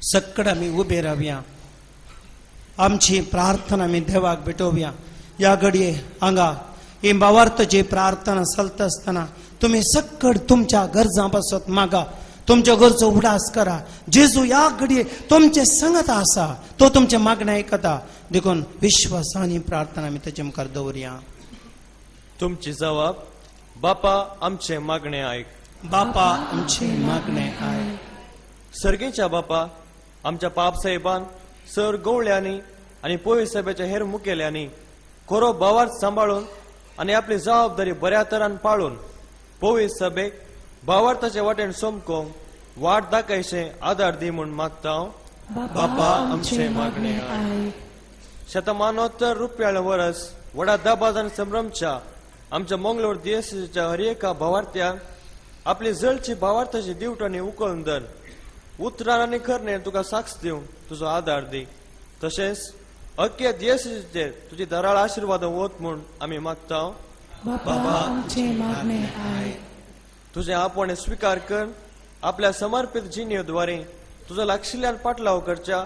सक्कड आमी उबे रावया, आमची प्रार्थना आमी देवाक भेटोवया. ह्या घडये हांगा ही भावार्थाची प्रार्थना चलता आसतना तुमी सक्कड तुमच्या गरजां पासत मागा, तुमच्यो गरजो उडास करा. जेजू ह्या घडये तुमचे संगत आसा, तो तुमचें मागणें आयकता. देखून विश्वासानी प्रार्थना आमी तेजे मुखार दवरया. तुमची जवाब, बापा आमचें मागणें आयक, बापा आमचें मागणें आयक. सर्गेच्या बापा, आमच्या पाप साहेबान, सर गवळ्यांनी आनी पोय साहेबाच्या हेर मुखेल्यांनी खरो भावार्थ सांबाळून आनी आपली जबाबदारी बऱ्या तरान पाळून पोवी सभेक भावार्थाचे वाटेन सोमकोंक वाट दाखयशें आदार दी म्हूण मागता हांव. बापा आमचें मागणें आयक. शतमानोत्तर रुपयाळ वरस व्हडा दबाजान संभ्रमच्या आमच्या मंगलोर देशाच्या हर एका भावार्थ्यांक आपली जळची भावार्थाची दिवटांनी उकळून धर, उतरान आनी करणे तुका साक्ष दिवंक तुजो आदार दी. तशेंच अख्ख्या देशाचेर तुजी दराळ आशिर्वाद वत म्हूण आमी मागता. बापा आमचें मागणें आयक. तुजें आपोवणें स्विकार कर, आपल्या समर्पीत जिणेद्वारे तुजो लागशिल्ल्यान पाटलाव करच्या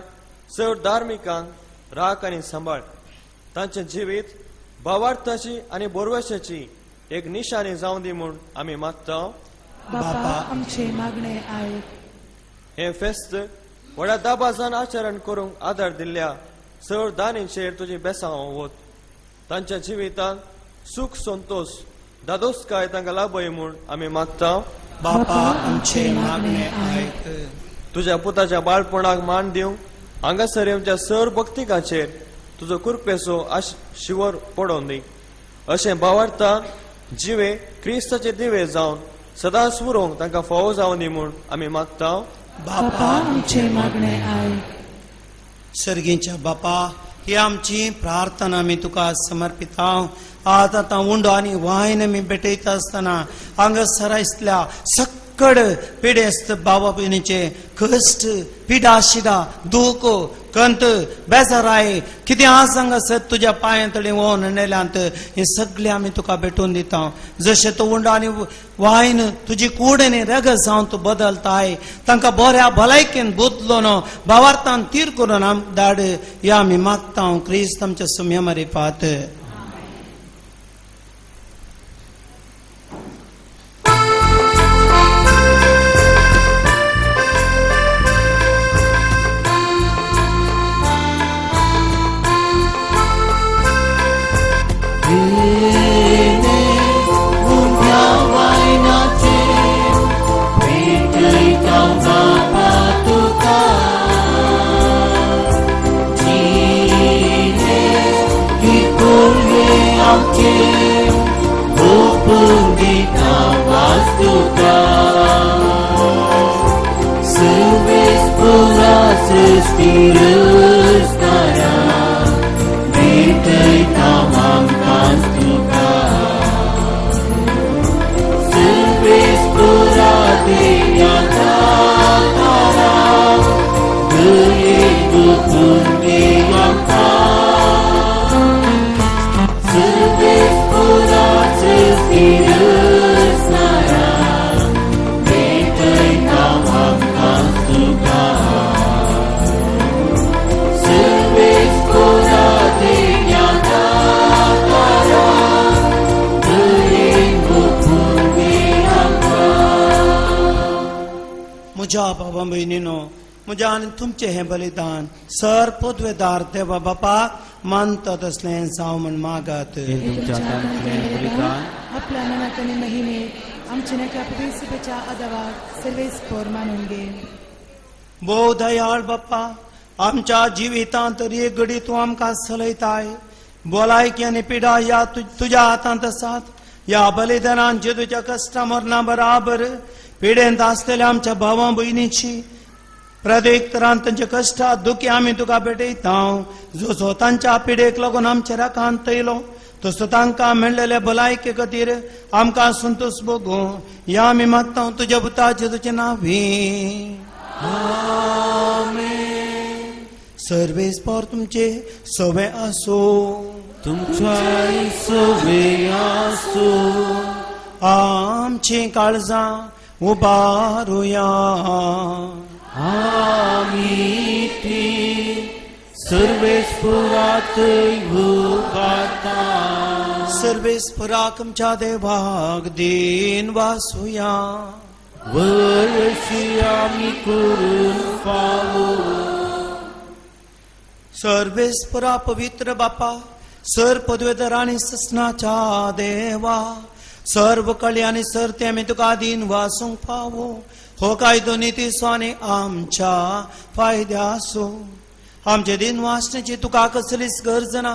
चड धार्मिकांक राख आनी सांबाळ. तांचें जिवीत भावार्थाची आनी बोरवेशाची एक निशाणी जावं दी म्हूण आमी मागता. बापा आमचें मागणें आयक. हें फेस्त व्हडा दबाजान आचरण करूंक आदार दिल्ल्या चड दानीचेर तुजी बेसांव वत, तांच्या जिवितांत सूख संतोश दादोसकाय तांकां लाभय म्हूण आमी मागता. बापा आमचें मागणें आयक. तुज्या पुताच्या बाळपणाक मान दिवंक हांगासर येवच्या सर भक्तिकाचेर तुजो कृपेचो शिवर पडोवन दी. अशें भावार्थान जिवे क्रिस्ताचे दिवे जावन सदांच उरोवंक तांकां फावो जावं दी म्हूण आमी मागता. बापा आमचें मागणें आयक. सर्गीच्या बापा, ही आमची प्रार्थना आमी तुका समर्पिता. आज आतां उंडो आनी वायन आमी भेटयता आसतना हांगासर आसल्या सक्कड पिडेस्त बाबा भयणीचे कश्ट, पिडा शिडा, दूख, कंत, बेजाराय कितें आज हांगासर तुज्या पांयां तडी वोन नेल्यांत हें सगळें आमी तुका भेटोवन दिता. जशें तूं उंडो आनी वायन तुजी कूड आनी रगत जावन तूं बदलताय, तांकां बऱ्या भलायकेन बदलोन भावार्थान तीर करून आम धाड ह्या आमी मागता. क्रिस्त आमच्या सुम्या मारिफात. बापा तुका. तिरस्कारा भेटयता आमकां तुका सर्वेस्पोरा देव्या दातारा दयेन ओंपून दी आमकां सर्वेस्पोरा तिरस्कारा भेटयता आमकां तुका सर्वेस्पोरा देव्या दातारा दयेन ओंपून दी आमकां. म्हज्या बाबा भयणीनो, म्हज्या आनी तुमचें हें बलिदान सर पदवेदार देवा बापाक मानता तसलें जावं म्हण मागात. तुमच्या हातांतलें बलिदान आपल्या मनात आनी महिमेत आमच्या नक्या पवित्रतेच्या आदावाक सर्वेस्पोर मानून घे. भोव दयाळ बाप्पा, आमच्या जिवितांत तरी एक घडी तूं आमकां चलयताय. भलायकी आनी पिडा ह्या तुज्या हातांत आसात. ह्या बलिदानान जेजूच्या कश्टा मरणा बराबर पिडेंत आसलेल्या आमच्या भावा भयणीची प्रत्येक तरान तांच्या कश्टा दुखी आमी तुका भेटयता. जसो तांच्या पिडेक लागून आमच्या राखांत येयलो तसो तांकां मेळ्ळेले भलायके खातीर आमकां संतोश भोगूं. ह्या आमी मागता तुज्या पुता जेजूचे नांवी. सर्वेस्पोर तुमचे सवे आसूं. तुमच्याय सवे आसूं. आमचीं काळजां उबारुया. आमी ती सर्वेस्पोरात उबारता. सर्वेस्पोराक आमच्या देवाक दीन वासुया. वयशी आमी करून फावो. सर्वेस्पोरा पवित्र बापा, सर पदवेधर आनी ससनाच्या देवा, सर्व कळी आनी सर्ती आमी तुका दीन वासूंक फावो. हो कायदो नितीचो आनी आमच्या फायद्याचो. आमचे दिन वासण्याची तुका कसलीच गरज ना,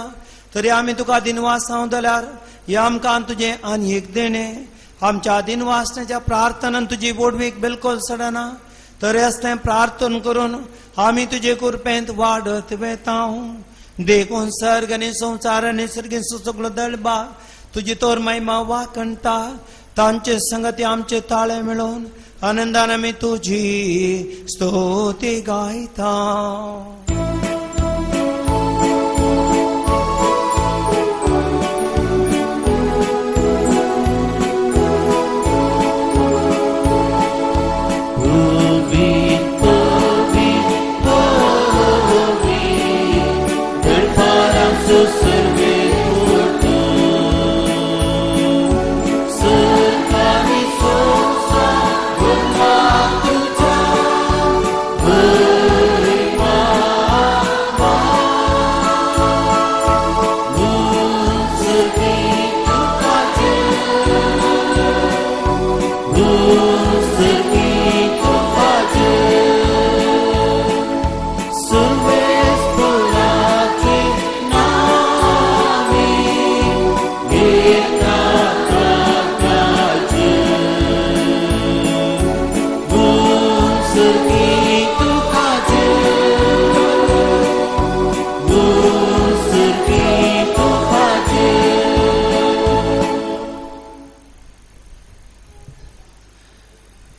तरी आमी तुका दिन वासांव जाल्यार हें आमकां तुजें आनी एक देणें. आमच्या दिन वासण्याच्या प्रार्थनान तुजी बोडवीक बिलकुल सडना, तरी असलें प्रार्थन करून आमी तुजे कृपेंत वाडत वेता. देखून सर्ग आनी संवसार आनी सर्गी सगळो दळबा तुजी तोर महिमा वाखणटा. तांचे संगती आमचे ताळे मेळोवन आनंदान आमी तुजी स्तुती गायता.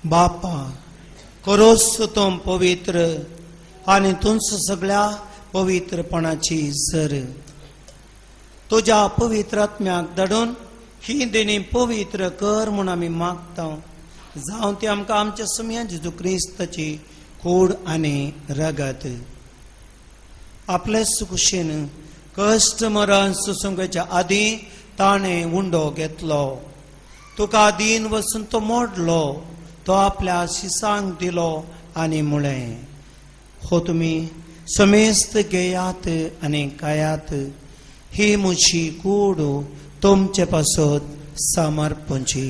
बापा, करोस तो पवित्र आनी तुमचो सगळ्या पवित्रपणाची सर. तुज्या पवित्र आत्म्याक धाडून ही देणी पवित्र कर म्हूण आमी मागता. जावं ती आमकां आमच्या सुमया जेजू क्रिस्ताची कूड आनी रगत. आपले कुशीन कश्ट मरण सुसंगाच्या आदीं ताणें उंडो घेतलो. तुका दीन वचून तो मोडलो, तो आपल्या शिसांक दिलो आनी म्हळें, हो तुमी समेस्त घेयात आनी खायात, ही म्हजी कूड तुमचे पासत समर्पणची.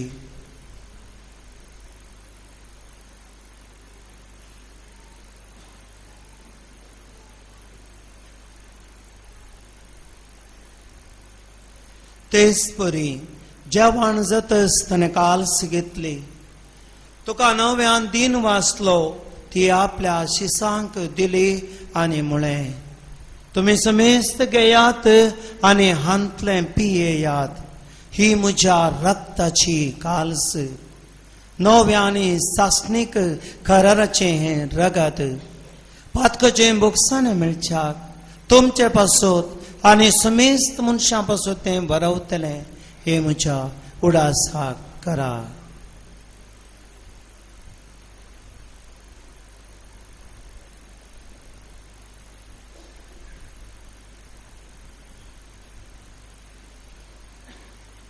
तेच परी जेवण जातच ताणें काल्स घेतली, तुका नव्यान दीन वाचलो, ती आपल्या शिसांक दिली आनी म्हळें, तुमी समेस्त घेयात आनी हांतलें पियेयात. ही म्हज्या रक्ताची काल्स, नव्या आनी सासणीक कराराचें हें रगत. पातकाचें भोगसाणें मेळच्याक तुमचे पासत आनी समेस्त मनशां पासत तें बरवतलें. हें म्हज्या उडासाक करा.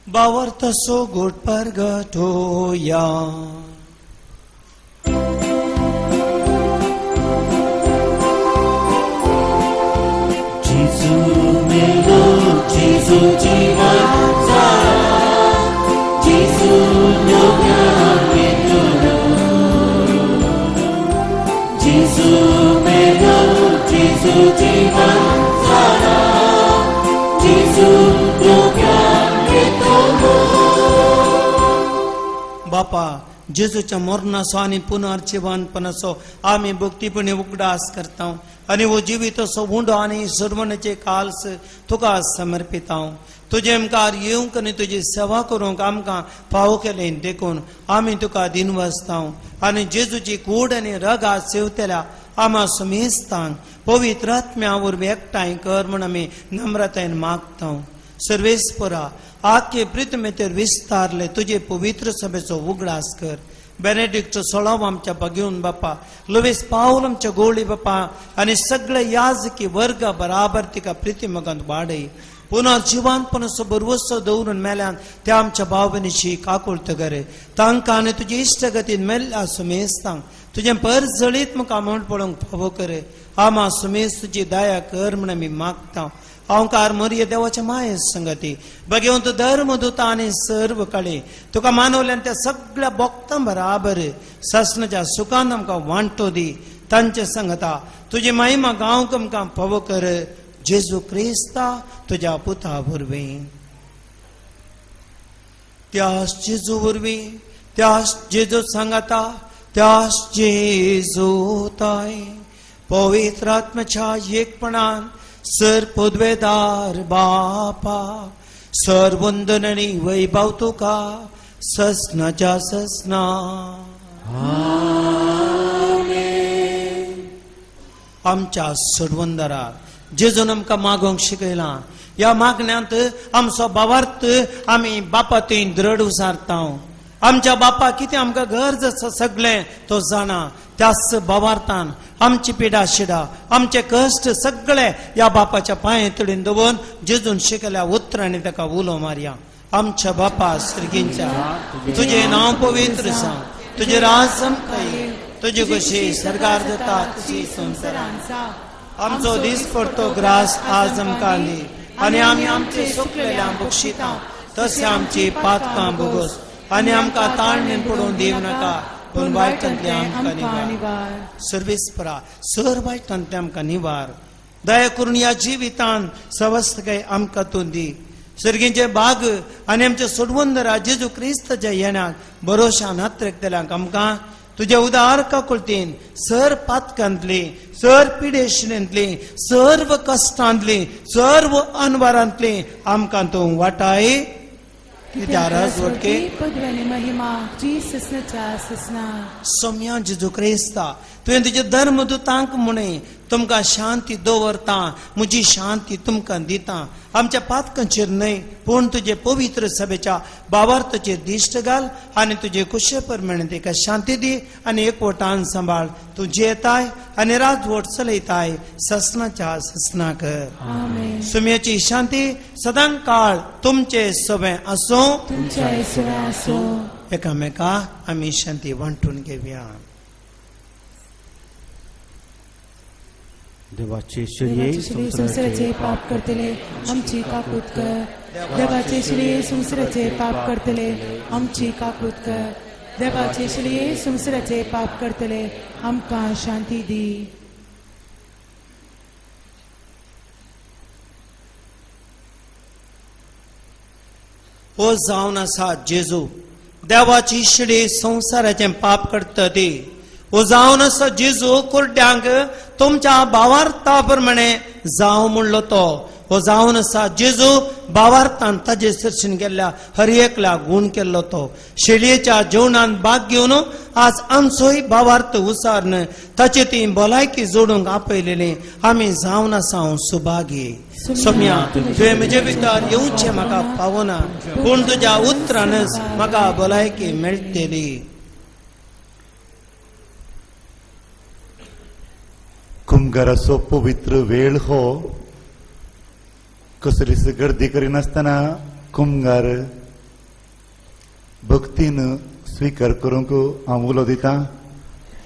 बावर्तसो गोट परगटोया. जेजू मेरो, जेजू जीवन सारा, जेजू जेजू मेरो, जेजू जीवन सारा, जेजू. बापा, जेजूच्या मरणाचो आनी पुनर्जिवनपणाचो आमी भक्तीपणी उगडास करता आनी हो जिविताचो उंडो आनी सर्वणचे काल्स तुका समर्पिता. तुजे मुखार येवंक आनी तुजी सेवा करूंक आमकां फावो केलें देखून आमी तुका दिनवासता आनी जेजूची कूड आनी रगात सेवतल्या आमा समेस्तांक पवित्र आत्म्या वरवीं एकठांय कर म्हूण आमी नम्रतायेन मागता. सर्वेस्परा, आख्खे पृथ्वीचेर विस्तारले तुजे पवित्र सभेचो उगडास कर. बेनेडिक्ट सोळाव आमच्या बगेवन बापा, लुवीस पावल आमच्या गोळी बापा आनी सगळे याजकी वर्ग बराबर तिका प्रिती मगांत वाडय. पुनः जिवानपणाचो बरवसो दवरून मेल्यान त्या आमच्या भाव भयणीची काकुळट करे. तांकां आनी तुजी इश्टगतीन मेल्ल्या सुमेस्तांक तुजें परजळीत मुखार म्हूण पळोवंक फावो करे. आमा सुमेस तुजी दया कर म्हूण आमी मागता. अहंकार मरिय देवाच्या माये संगती भगवंत धर्म दुता आनी सर्व कळे तुका मानवल्यान त्या सगळ्या भक्तां बराबर ससनाच्या सुखान आमकां वांटो दी. तांचे संगता तुजी महिमा गांवक आमकां फावो कर. जेजू क्रिस्ता तुज्या पुता वरवीं, त्यास जेजू वरवीं, त्यास जेजू सांगता, त्यास जेजू ताय पवित्र आत्म्याच्या एकपणान सर पदवेदार बापा, सर वंदन आनी वैभव तुका ससनाच्या ससना. आमच्या सरवंदराक जेजून आमकां मागोवंक शिकयलां. ह्या मागण्यांत आमचो भावार्थ आमी बापा थंय दृढ उसारता. आमच्या बापा कितें आमकां गरज आसा सगळें तो जाणा. त्याच भावार्थान आमची पिडा शिडा आमचे कश्ट सगळे ह्या बापाच्या पांये तडीन दवरून जेजून शिकल्या उतरांनी ताका उलो मारया. आमच्या बापा सर्गींच्या, तुजें नांव पवित्र जावं, तुजें राज आमकां येवं, तुजी कशी सरकार जाता तशी संवसारांत जावं. आमचो दीस पडतो ग्रास आज आमकां दी आनी आमी आमचे सुकलेल्या बक्षिता तशें आमची पातकां भोगोस आनी आमकां ताळणेन पडोवन दिवं नाका, पूण वायटांतलें आमकां निवार. सर्वेस्परा, सर वायटांतलें आमकां निवार. दया करून ह्या जिवितान सवस्तकाय आमकां तूं दी. सर्गींचे बाग आनी आमच्या सोडवंदरा जेजू क्रिस्ताच्या येण्याक भरोशान हातरेकतल्यांक आमकां तुज्या उदार काकुळतीन सर पातकांतली, सर पिडेशनेंतली, सर्व कश्टांतली, सर्व अनवारांतली आमकां तूं वाटाय. सोम्या जेजू क्रिस्ता, तुवें तुजे धर्म दुतांक म्हणे तुमकां शांती दवरता, म्हजी शांती तुमकां दिता. आमच्या पातकांचेर न्हय पूण तुजे पवित्र सभेच्या भावार्थाचेर दिश्ट घाल आनी तुजे कुशे प्रमाणे ताका शांती दी आनी एकवटान सांबाळ. तूं जियेताय आनी राजवट चलयताय ससनाच्या ससना कर. सुम्याची शांती सदां काळ तुमचे सवे आसूं. एकामेका आमी शांती वांटून घेवया. देवाचे श्री संसाराचे पाप करतले आमची काकूत कर. देवाचे श्री संसाराचे पाप करतले आमची काकूत कर. देवाचे श्री संसाराचे पाप करतले आमकां शांती दी. हो जावन आसा जेजू देवाची श्री संसाराचें पाप करता ती ओ जावन आसा जेजू कुर्ड्यांक तुमच्या भावार्था प्रमाणे जावं म्हणलो तो. हो जावन आसा जेजू भावार्थान ताजे सरशीन गेल्ल्या हर एकल्या गूण केल्लो तो. शेळयेच्या जेवणान भाग घेवन आज आमचोय भावार्थ उसारन ताचे ती भलायकी जोडूंक आपयलेली आमी जावन आसा हांव सुभागी. सोम्या तुवें म्हजे भितर येवचें म्हाका पावना, पूण तुज्या उतरानच म्हाका भलायकी मेळटली. कुमगाराचो पवित्र वेळ हो कसलीच गर्दी करिनासतना कुमगार भक्तीन स्विकार करूंक हांव उलो दितां.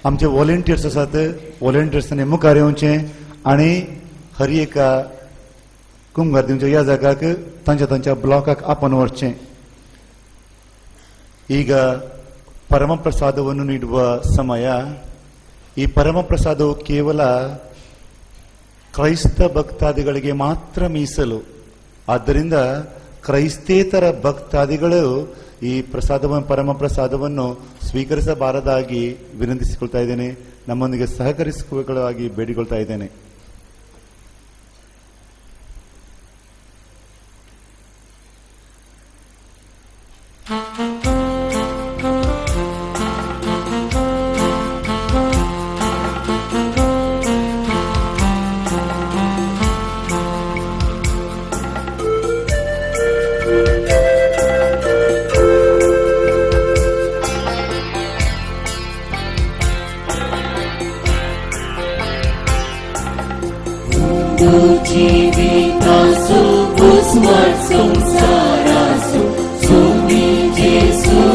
आमचे वॉलंटियर्स आसात, वॉलंटियर्सांनी मुखार येवचें आनी हर एका कुमगार दिवच्या ह्या जागाक तांच्या तांच्या ब्लॉकाक आपण व्हरचें. ಈಗ ಪರಮಪ್ರಸಾದವನ್ನು ನೀಡುವ ಸಮಯ. ಈ ಪರಮಪ್ರಸಾದವು ಕೇವಲ ಕ್ರೈಸ್ತ ಭಕ್ತಾದಿಗಳಿಗೆ ಮಾತ್ರ ಮೀಸಲು. ಆದ್ದರಿಂದ ಕ್ರೈಸ್ತೇತರ ಭಕ್ತಾದಿಗಳು ಈ ಪ್ರಸಾದವನ್ನು, ಪರಮ ಪ್ರಸಾದವನ್ನು ಸ್ವೀಕರಿಸಬಾರದಾಗಿ ವಿನಂತಿಸಿಕೊಳ್ತಾ ಇದ್ದೇನೆ. ನಮ್ಮೊಂದಿಗೆ ಸಹಕರಿಸಿಕೊಳ್ಳುವಾಗಿ ಬೇಡಿಕೊಳ್ತಾ ಇದ್ದೇನೆ. Jesu,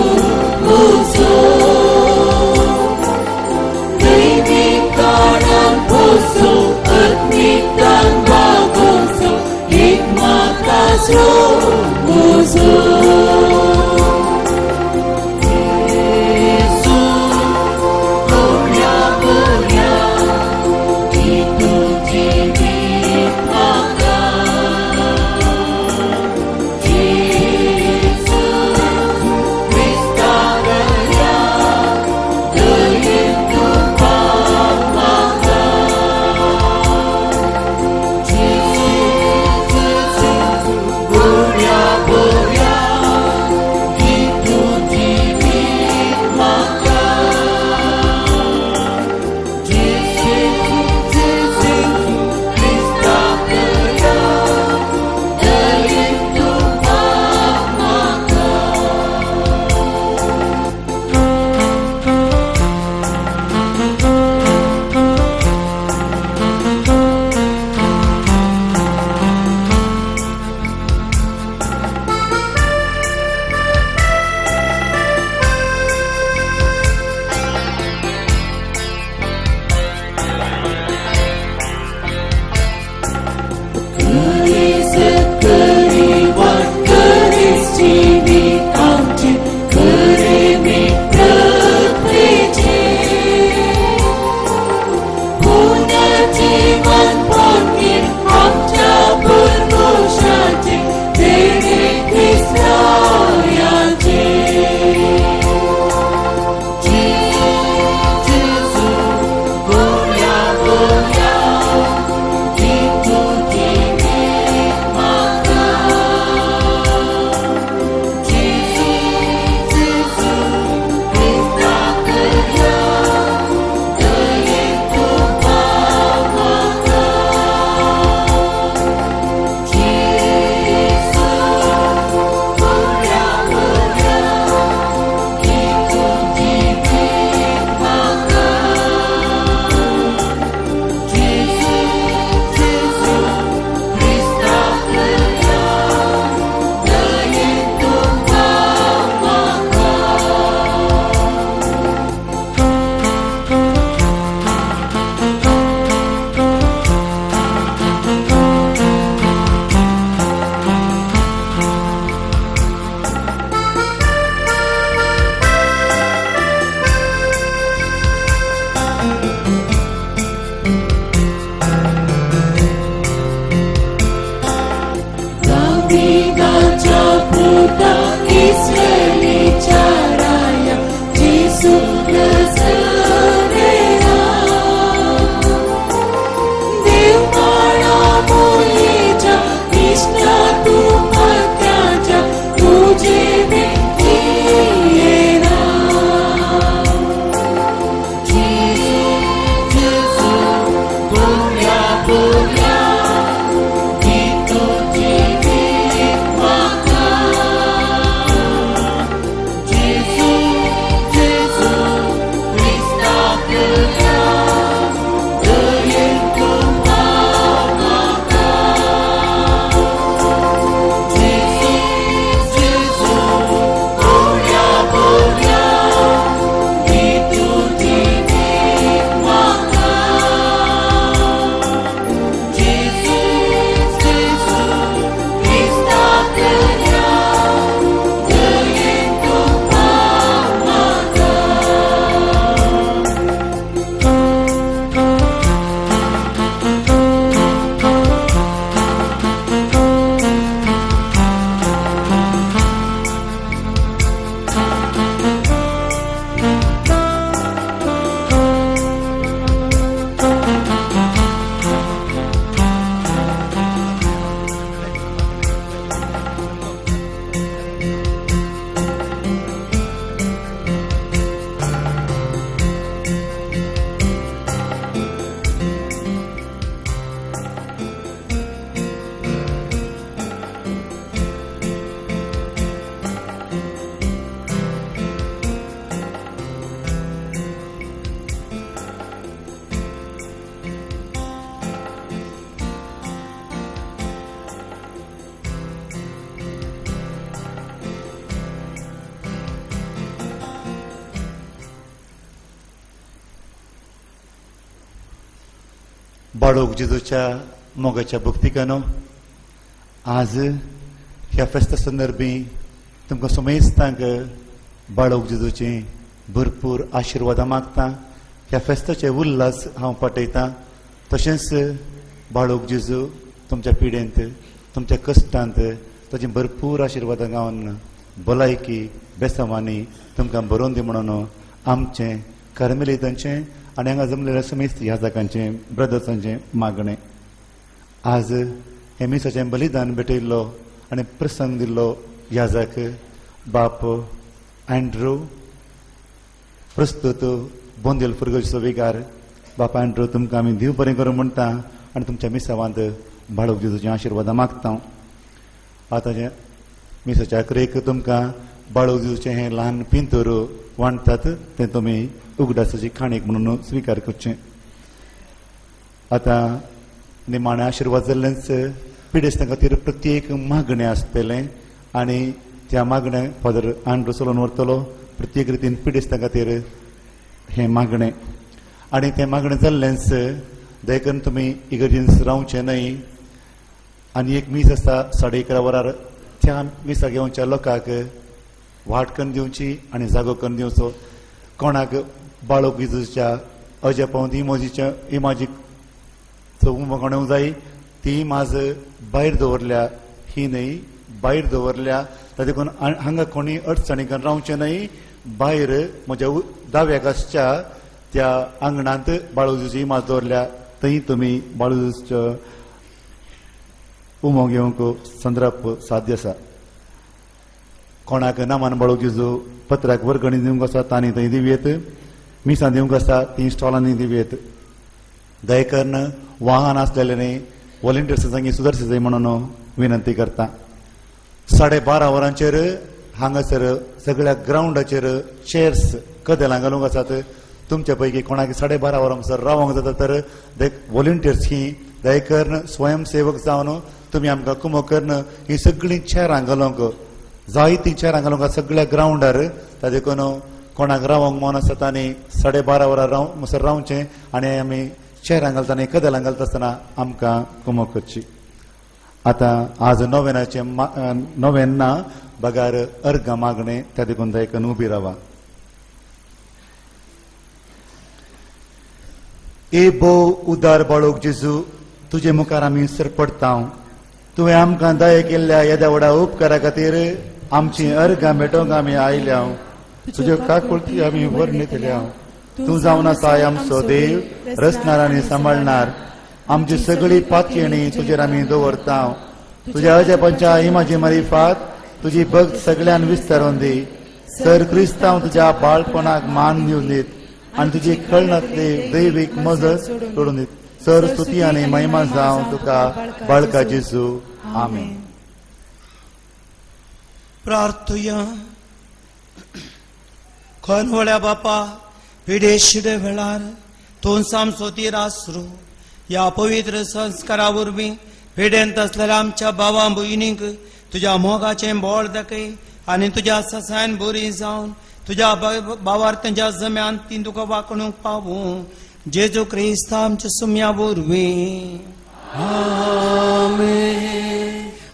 बाळोक जेजूच्या मोगाच्या भक्तिकानो, आज ह्या फेस्ता संदर्भी तुमकां समेस्तांक बाळोक जेजूची भरपूर आशिर्वादां मागता. ह्या फेस्ताचे उल्हास हांव पाठयतां. तशेंच बाळोक जेजू तुमच्या पिडेंत, तुमच्या कश्टांत ताची भरपूर आशिर्वादां गावन भलायकी बेसांवांनी तुमकां बरोवन दी म्हणून आमचें कार्मेलितांचें आनी हांगा जमलेल्या समेस्त ह्या जागांचें ब्रदर्सांचें मागणें. आज हे मिसाचें बलिदान भेटयल्लो आनी प्रसंग दिल्लो याजक बाप अँड्रू, प्रस्तुत बोंदेल फुरगजचो विगार बाप अँड्रू, तुमकां आमी देव बरें करूं म्हणटा आनी तुमच्या मिसावांत बाळोक जेजूचीं आशिर्वादां मागता. आतांचे मिसाच्या अकरेक तुमकां बाळोक जेजूचें हें ल्हान पिंतूर वांटतात, तें तुमी उगडासाची खाणीक म्हणून स्विकार करचें. आतां निमाणें आशिर्वाद जाल्लेंच पिडेस्तां खातीर प्रत्येक मागणें आसतलें आनी त्या मागणें फादर आंड्रू चलोवन व्हरतलो. प्रत्येक रितीन पिडेस्तां खातीर हें मागणें आनी तें मागणें जाल्लेंच देखून तुमी इगर्जीन रावचें न्हय. आनी एक मीस आसता 11:30 वरार, त्या मिसाक येवच्या लोकांक वाट करून दिवची आनी जागो करून दिवचो. कोणाक बाळोक जेजूच्या अजापांत इमोजीच्या इमाजीक चौक जाय ती माज भायर दवरल्या, ही न्हय भायर दवरल्या. देखून हांगा कोणी अडचणी करून रावचें न्हय. भायर म्हज्या दाव्याक आसच्या त्या आंगणांत बाळोक जेजूची इमाज दवरल्या, थंय तुमी बाळोक जेजूचो उमो घेवंक संद्रप साध्य आसा. कोणाक नामान बाळोक जेजू पत्राक वर्गणी दिवंक आसा तांणी थंय दिवयेत, मिसां दिवंक आसा ती स्टॉलांनी दिवयेत. दयकर्ण वाहन आसलेलें न्ही वॉलंटियर्सां सांगी सुदर्श जाय म्हणून विनंती करता. 12:30 वरांचेर हांगासर सगळ्या ग्रावंडाचेर चेअर्स कदेलां घालूंक आसात. तुमच्या पैकी कोणाक 12:30 वरां सर रावंक जाता तर वॉलंटियर्स ही दयकर्ण स्वयंसेवक जावन तुमी आमकां कुमक करून ही सगळीं चेरां घालूंक जायतीं चेरां घालूंक सगळ्या ग्रावंडार. ताजे देखून कोणाक रावंक मन आसता तांणी 12:30 वरां राव सर रावचें आनी आमी चेरां घालता आनी कदेलां घालता आसतना आमकां कुमक करची. आतां आज नोवेनाचें नोवेन ना बगार अर्गां मागणें, त्या देखून दयकन उबी रावा. ए भोव उदार बाळोक जेजू, तुजे मुखार आमी सरपडटा. तुवें आमकां दया केल्ल्या येद्या व्हडा उपकारा खातीर आमची अर्गां भेटोवंक आमी आयल्या. तुज्यो काकुळटी आमी वर्णितल्या. तूं जावन आसाय आमचो देव, रचणार आनी सांबाळणार. आमची सगळी पातयेणी तुजेर आमी दवरता. तुज्या अजापांच्या इमाजी मारिफात तुजी भक्त सगळ्यान विस्तारून दी. सर क्रिस्तांव तुज्या बाळपणाक मान दिवन दीत आनी तुजी कळनातली दैवीक मजत सोडून दीत. सर स्तुती आनी महिमा जावं तुका बाळका जेजू. आमेन. प्रार्थुया. खनवळ्या बापा, पिडेशिडे वेळार तूं आमचो तीर आसरू ह्या पवित्र संस्कारा वरवीं पिडेंत आसलेल्या आमच्या भावां भयणींक तुज्या मोगाचें बळ दाखय आनी तुज्या ससायन बरी जावन तुज्या भावार तेंच्या जम्यान ती तुका वागणूक पावूं. जेजू क्रिस्त आमच्या सुम्या वरवीं. आमेन.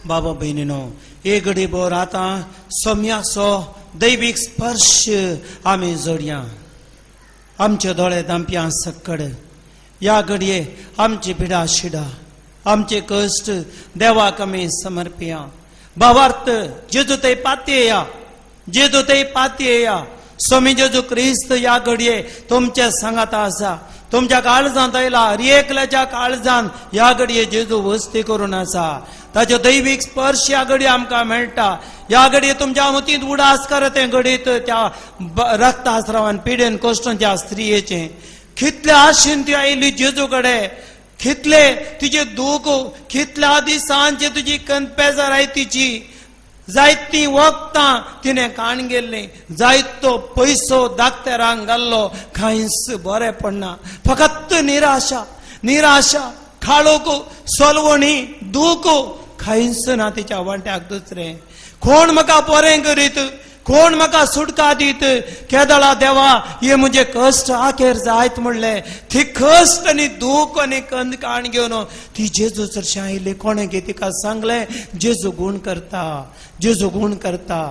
बाबा भयणीनो, एक घडी भर आतां सोम्याचो दैवीक स्पर्श आमी जोडया. आमचे दोळे दांपया सक्कड ह्या घडये आमची पिडा शिडा आमचे कश्ट देवाक आमी समर्पया. भावार्थ जेजू थंय पातयेया, जेजू थंय पातयेया. स्वामी जेजू क्रिस्त ह्या घडये तुमच्या सांगाता आसा. तुमच्या काळजांत आयला, हर एकल्याच्या काळजांत ह्या घडये जेजू वस्ती करून आसा. ताचो दैवीक स्पर्श ह्या घडये आमकां मेळटा. ह्या घडये तुमच्या मतींत उडास करत तें घडीत त्या रक्तास्रावान पिडेन कश्टान त्या स्त्रियेचें कितले आशेन ती आयली जेजू कडेन, कितले तिचे दूख, कितल्या दिसांचे तुजी कनपेजार I तिची, जायतीं वखदां तिणें काण गेल्लीं, जायतो पयसो दाक्तेरांक घाल्लो, कांयच बरें पडना, फकत निराशा निराशा, काळोख, सोलवणी, दूख, कांयच ना तिच्या वांट्याक दुसरें. कोण म्हाका बरें करीत, कोण म्हाका सुटका दीत? केदळा देवा हे म्हजे कश्ट आखेर जायत म्हणले. ती कश्ट आनी दूख आनी कंद काण घेवन ती जेजू चडशें आयली. कोणें गे तिका सांगलें जेजू गूण करता, जेजू गूण करता.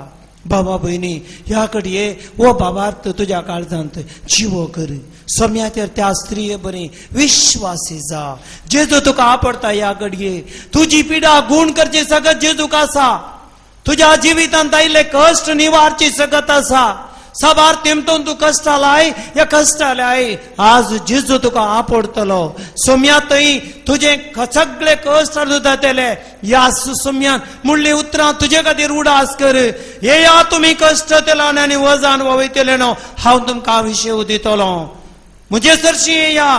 बाबा भयणी ह्या कडये हो बाबार्थ तुज्या काळजांत जिवो कर. सोम्याचेर त्या स्त्रिये बरी विश्वासी जा. जेजू तुका आपडता ह्या घडये तुजी पिडा गूण करची सगळं जेजूक आसा. तुज्या जिवितांत आयिल्ले कश्ट निवारची सकत आसा. साबार तेमतून तूं कश्टालाय ह्या कश्टालाय आज जेजू तुका आपडतलो. सोम्या थंय तुजें सगळे कश्ट जातले. ह्या सोम्यान मुडली उतरां तुजे खातीर उडास कर. येया तुमी कश्ट तेला आनी वजन वयतले न्हू, हांव तुमकां विशेव दितलो. म्हजे सरशी येया,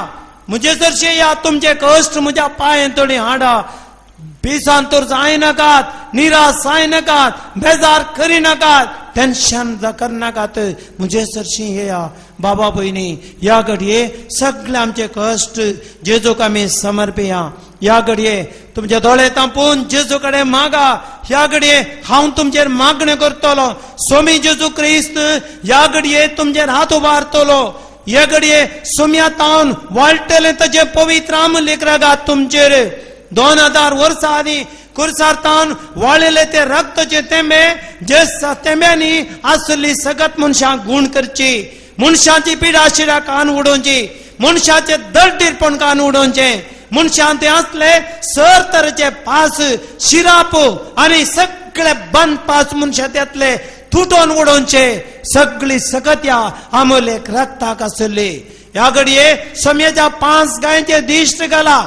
म्हजे सरशी येया, तुमचे कश्ट म्हज्या पांयेन थोडी हाडा. बेसान तर जायनाकात, निराश जायनाकात, बेजार करिनाकात, टेन्शन करनाकात. म्हजे सरशी येया. बाबा भयणी ह्या घडये सगळे आमचे कश्ट जेजूक आमी समर्पिया. ह्या घडये तुमचे दोळे तांपून जेजू कडेन मागा. ह्या घडये हांव तुमचेर मागणें करतलो. सोमी जेजू क्रिस्त ह्या घडये तुमचेर हात उबारतलो. ह्या घडये सोम्या तावन वाळटलें ताजें पवित्र आमलेक रागात तुमचेर. 2000 वर्सां आदीं कुर्सार तावन वाळिल्ले ते रक्ताचे तेंबे जे तेंब्यांनी आसली सगत मनशांक गूण करची, मनशांची पिडा शिरा कान उडोवची, मनशाचे दळडीरपण कान उडोवचें, मनशान ते आसले सर तरेचे पास शिराप आनी सगळे बंद पास मनशां त्यातले तुटोन उडोवचे. सगळी सगत ह्या आमलेक रक्ताक आसली. ह्या घडये सोम्याच्या 5 गायांचे दिश्ट घाला.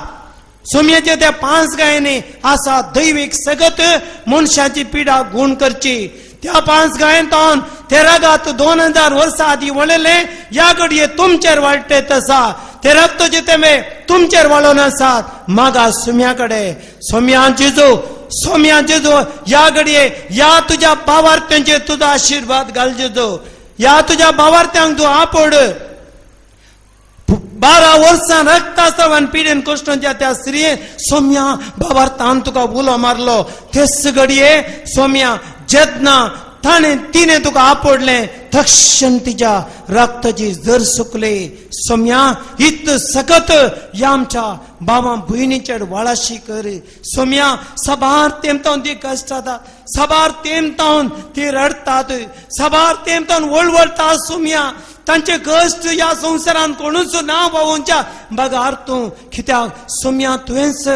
सोम्याच्या त्या 5 गायांनी आसा दैवीक सगत मनशाची पिडा गूण करची. त्या 5 गायांतून ते रगात 2000 वर्सां आदीं वळिल्लें ह्या घडये तुमचेर वाळटेत आसा. ते रक्ताचे तेंबे तुमचेर वाळोवन आसात. मागा सोम्या कडेन. सोम्या जेजू, सोम्या जेजू ह्या घडये ह्या तुज्या भावार्थ्यांचेर तुजो आशिर्वाद घाल जेजू. ह्या तुज्या भावार्थ्यांक तूं आपड. 12 वर्सां रक्तास्रावान पिडेन कश्टांच्या त्या स्त्रियेन सोम्या बाबार्थान तुका उलो मारलो. तेच घडये सोम्या जेन्ना ताणें तिणें तुका आपडलें तक्षण तिच्या रक्ताची जर सुकली. सोम्या इत सकत ह्या आमच्या बाबा भयणीचेर वाळाशी कर. सोम्या साबार तेमतावन ती कश्टातात, साबार तेमतावन ती रडटात, साबार तेमतावन वळवळटा. सोम्या तांचे कश्ट ह्या संवसारांत कोणूच ना व्हांवच्या बगार तूं कित्याक सोम्या तुवेंच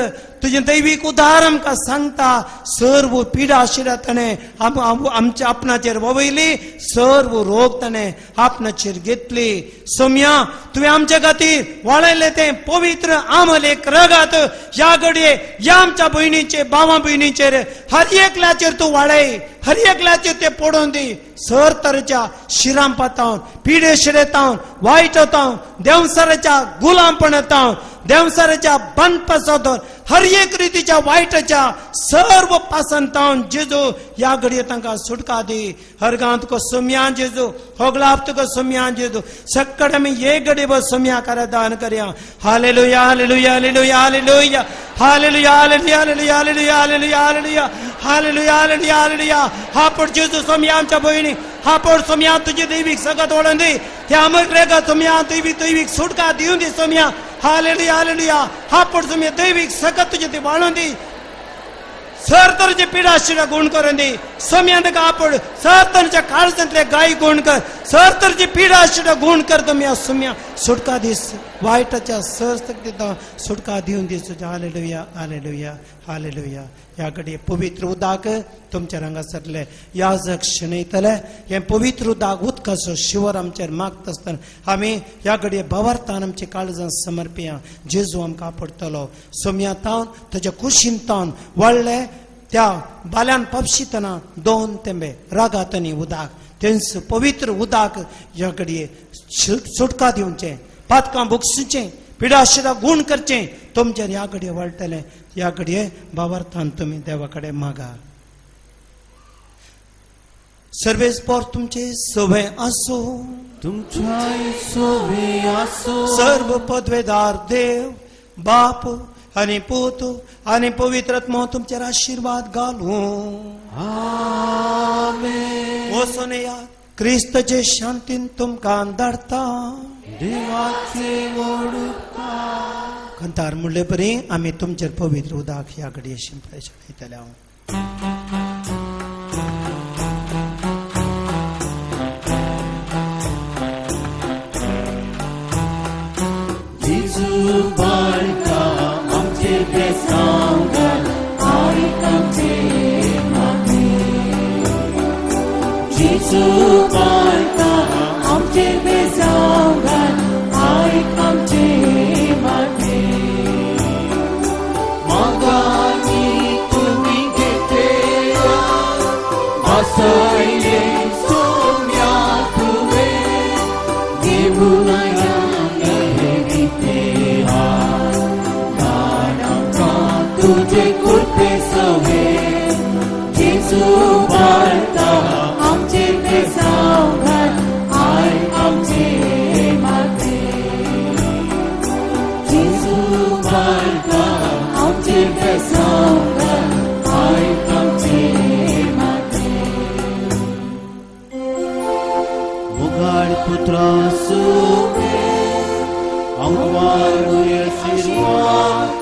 तुजें दैवीक उदार आमकां सांगता. सर्व पिडा आशिल्ल्या ताणें आमच्या आपणाचेर वळयली, सर्व रोग ताणें आपणाचेर घेतली. सोम्या तुवें आमच्या खातीर वाळयलें तें पवित्र आमलेक रगात ह्या घडये ह्या आमच्या भयणीचेर, भावा भयणीचेर, हर एकल्याचेर तूं वाळय, हर एकल्याचेर तें पडोवन दी. सर तरेच्या शिरांपातावन, पिडे शिरेतावन, वायट तावन, देंवसाराच्या गुलामपणातावन, देंवसाराच्या बंदपासांतून, हर एक रितीच्या वायटाच्या सर्व पासंतावन जेजू ह्या घडये तांकां सुटका दी. हर गांव तुका सोम्या जेजू, होगलाप तुका सोम्या जेजू. सगळे आमी एक घडये बस सोम्या करा दान करया. Hallelujah, hallelujah, hallelujah, hallelujah, hallelujah, hallelujah, hallelujah, hallelujah, hallelujah, hallelujah, hallelujah, hallelujah. हा पड जेजू सोम्या आमच्या भयणी, हा पड सोम्या तुजी दैवीक सगत वळून दी. त्या अमर रेगा सोम्या दैवीक दैवीक सुटका दिवन दी सोम्या. Hallelujah, hallelujah. हा पड सोम्या दैवीक सगत तुजे ती वाळून दी. सर तरेचे पिडा शिरा गुण करून दी. सोम्या ताका आपड सर तरेच्या काळजांतले गाय गुण कर, सर तरेची पिडा शिरा गुण कर. तुमी सोम्या सुटका दीस, वायटाच्या सर दिता सुटका दिवन दीस. Hallelujah, hallelujah, hallelujah. ह्या घडये पवित्र उदक तुमच्या रंगासरले याजक शिणयतले. हें पवित्र उदक उदकाचो शिवर आमचेर मागता आसतना आमी ह्या घडये भावार्थान आमचे काळजान समर्पिया. जेजू आमकां आपडतलो. सोम्या तावन ताच्या कुशीन तावन वाडले त्या बाल्यान पपशितना 2 तेंबे रागात आनी उदक, तेंच पवित्र उदक ह्या घडये सुटका दिवचें, पातकां भोगसुचें, पिडाशिरा गूण करचें तुमचेर ह्या घडये वाडटलें. ह्या घडये भावार्थान तुमी देवा कडेन मागा. सर्वेस पोर तुमचे सवे आसो, तुमच्याय सवे आसो. सर्व पदवेदार देव बाप आनी पूत आनी पवित्र आत्मो तुमचेर आशिर्वाद घालूं. आमेन. वचून यात, क्रिस्ताचे शांतीन तुमकां धाडता. देवाचे व्हड उपकार. कंतार म्हणले परी आमी तुमचेर पवित्र उदक ह्या घडये शिंपडे चडयतले हांव. जेजू बाळका आमचे बेसांव घाल, आयक आमचे मागणें. जेजू बाळका आमचे बेसांव घाल, आयक आमचे मागणें. मागांनी तुमी घेतल्या बसयले सोम्या तुवें, देवून तुझे कृपे सवे. जेजू बाळका आमचे बेसांव घाल, आयक आमचे मागणें. जेजू बाळका आमचे बेसांव घाल, आयक आमचे मागणें. मुगाळ पुत्रा सुवे आंवारूय आशीर्वाद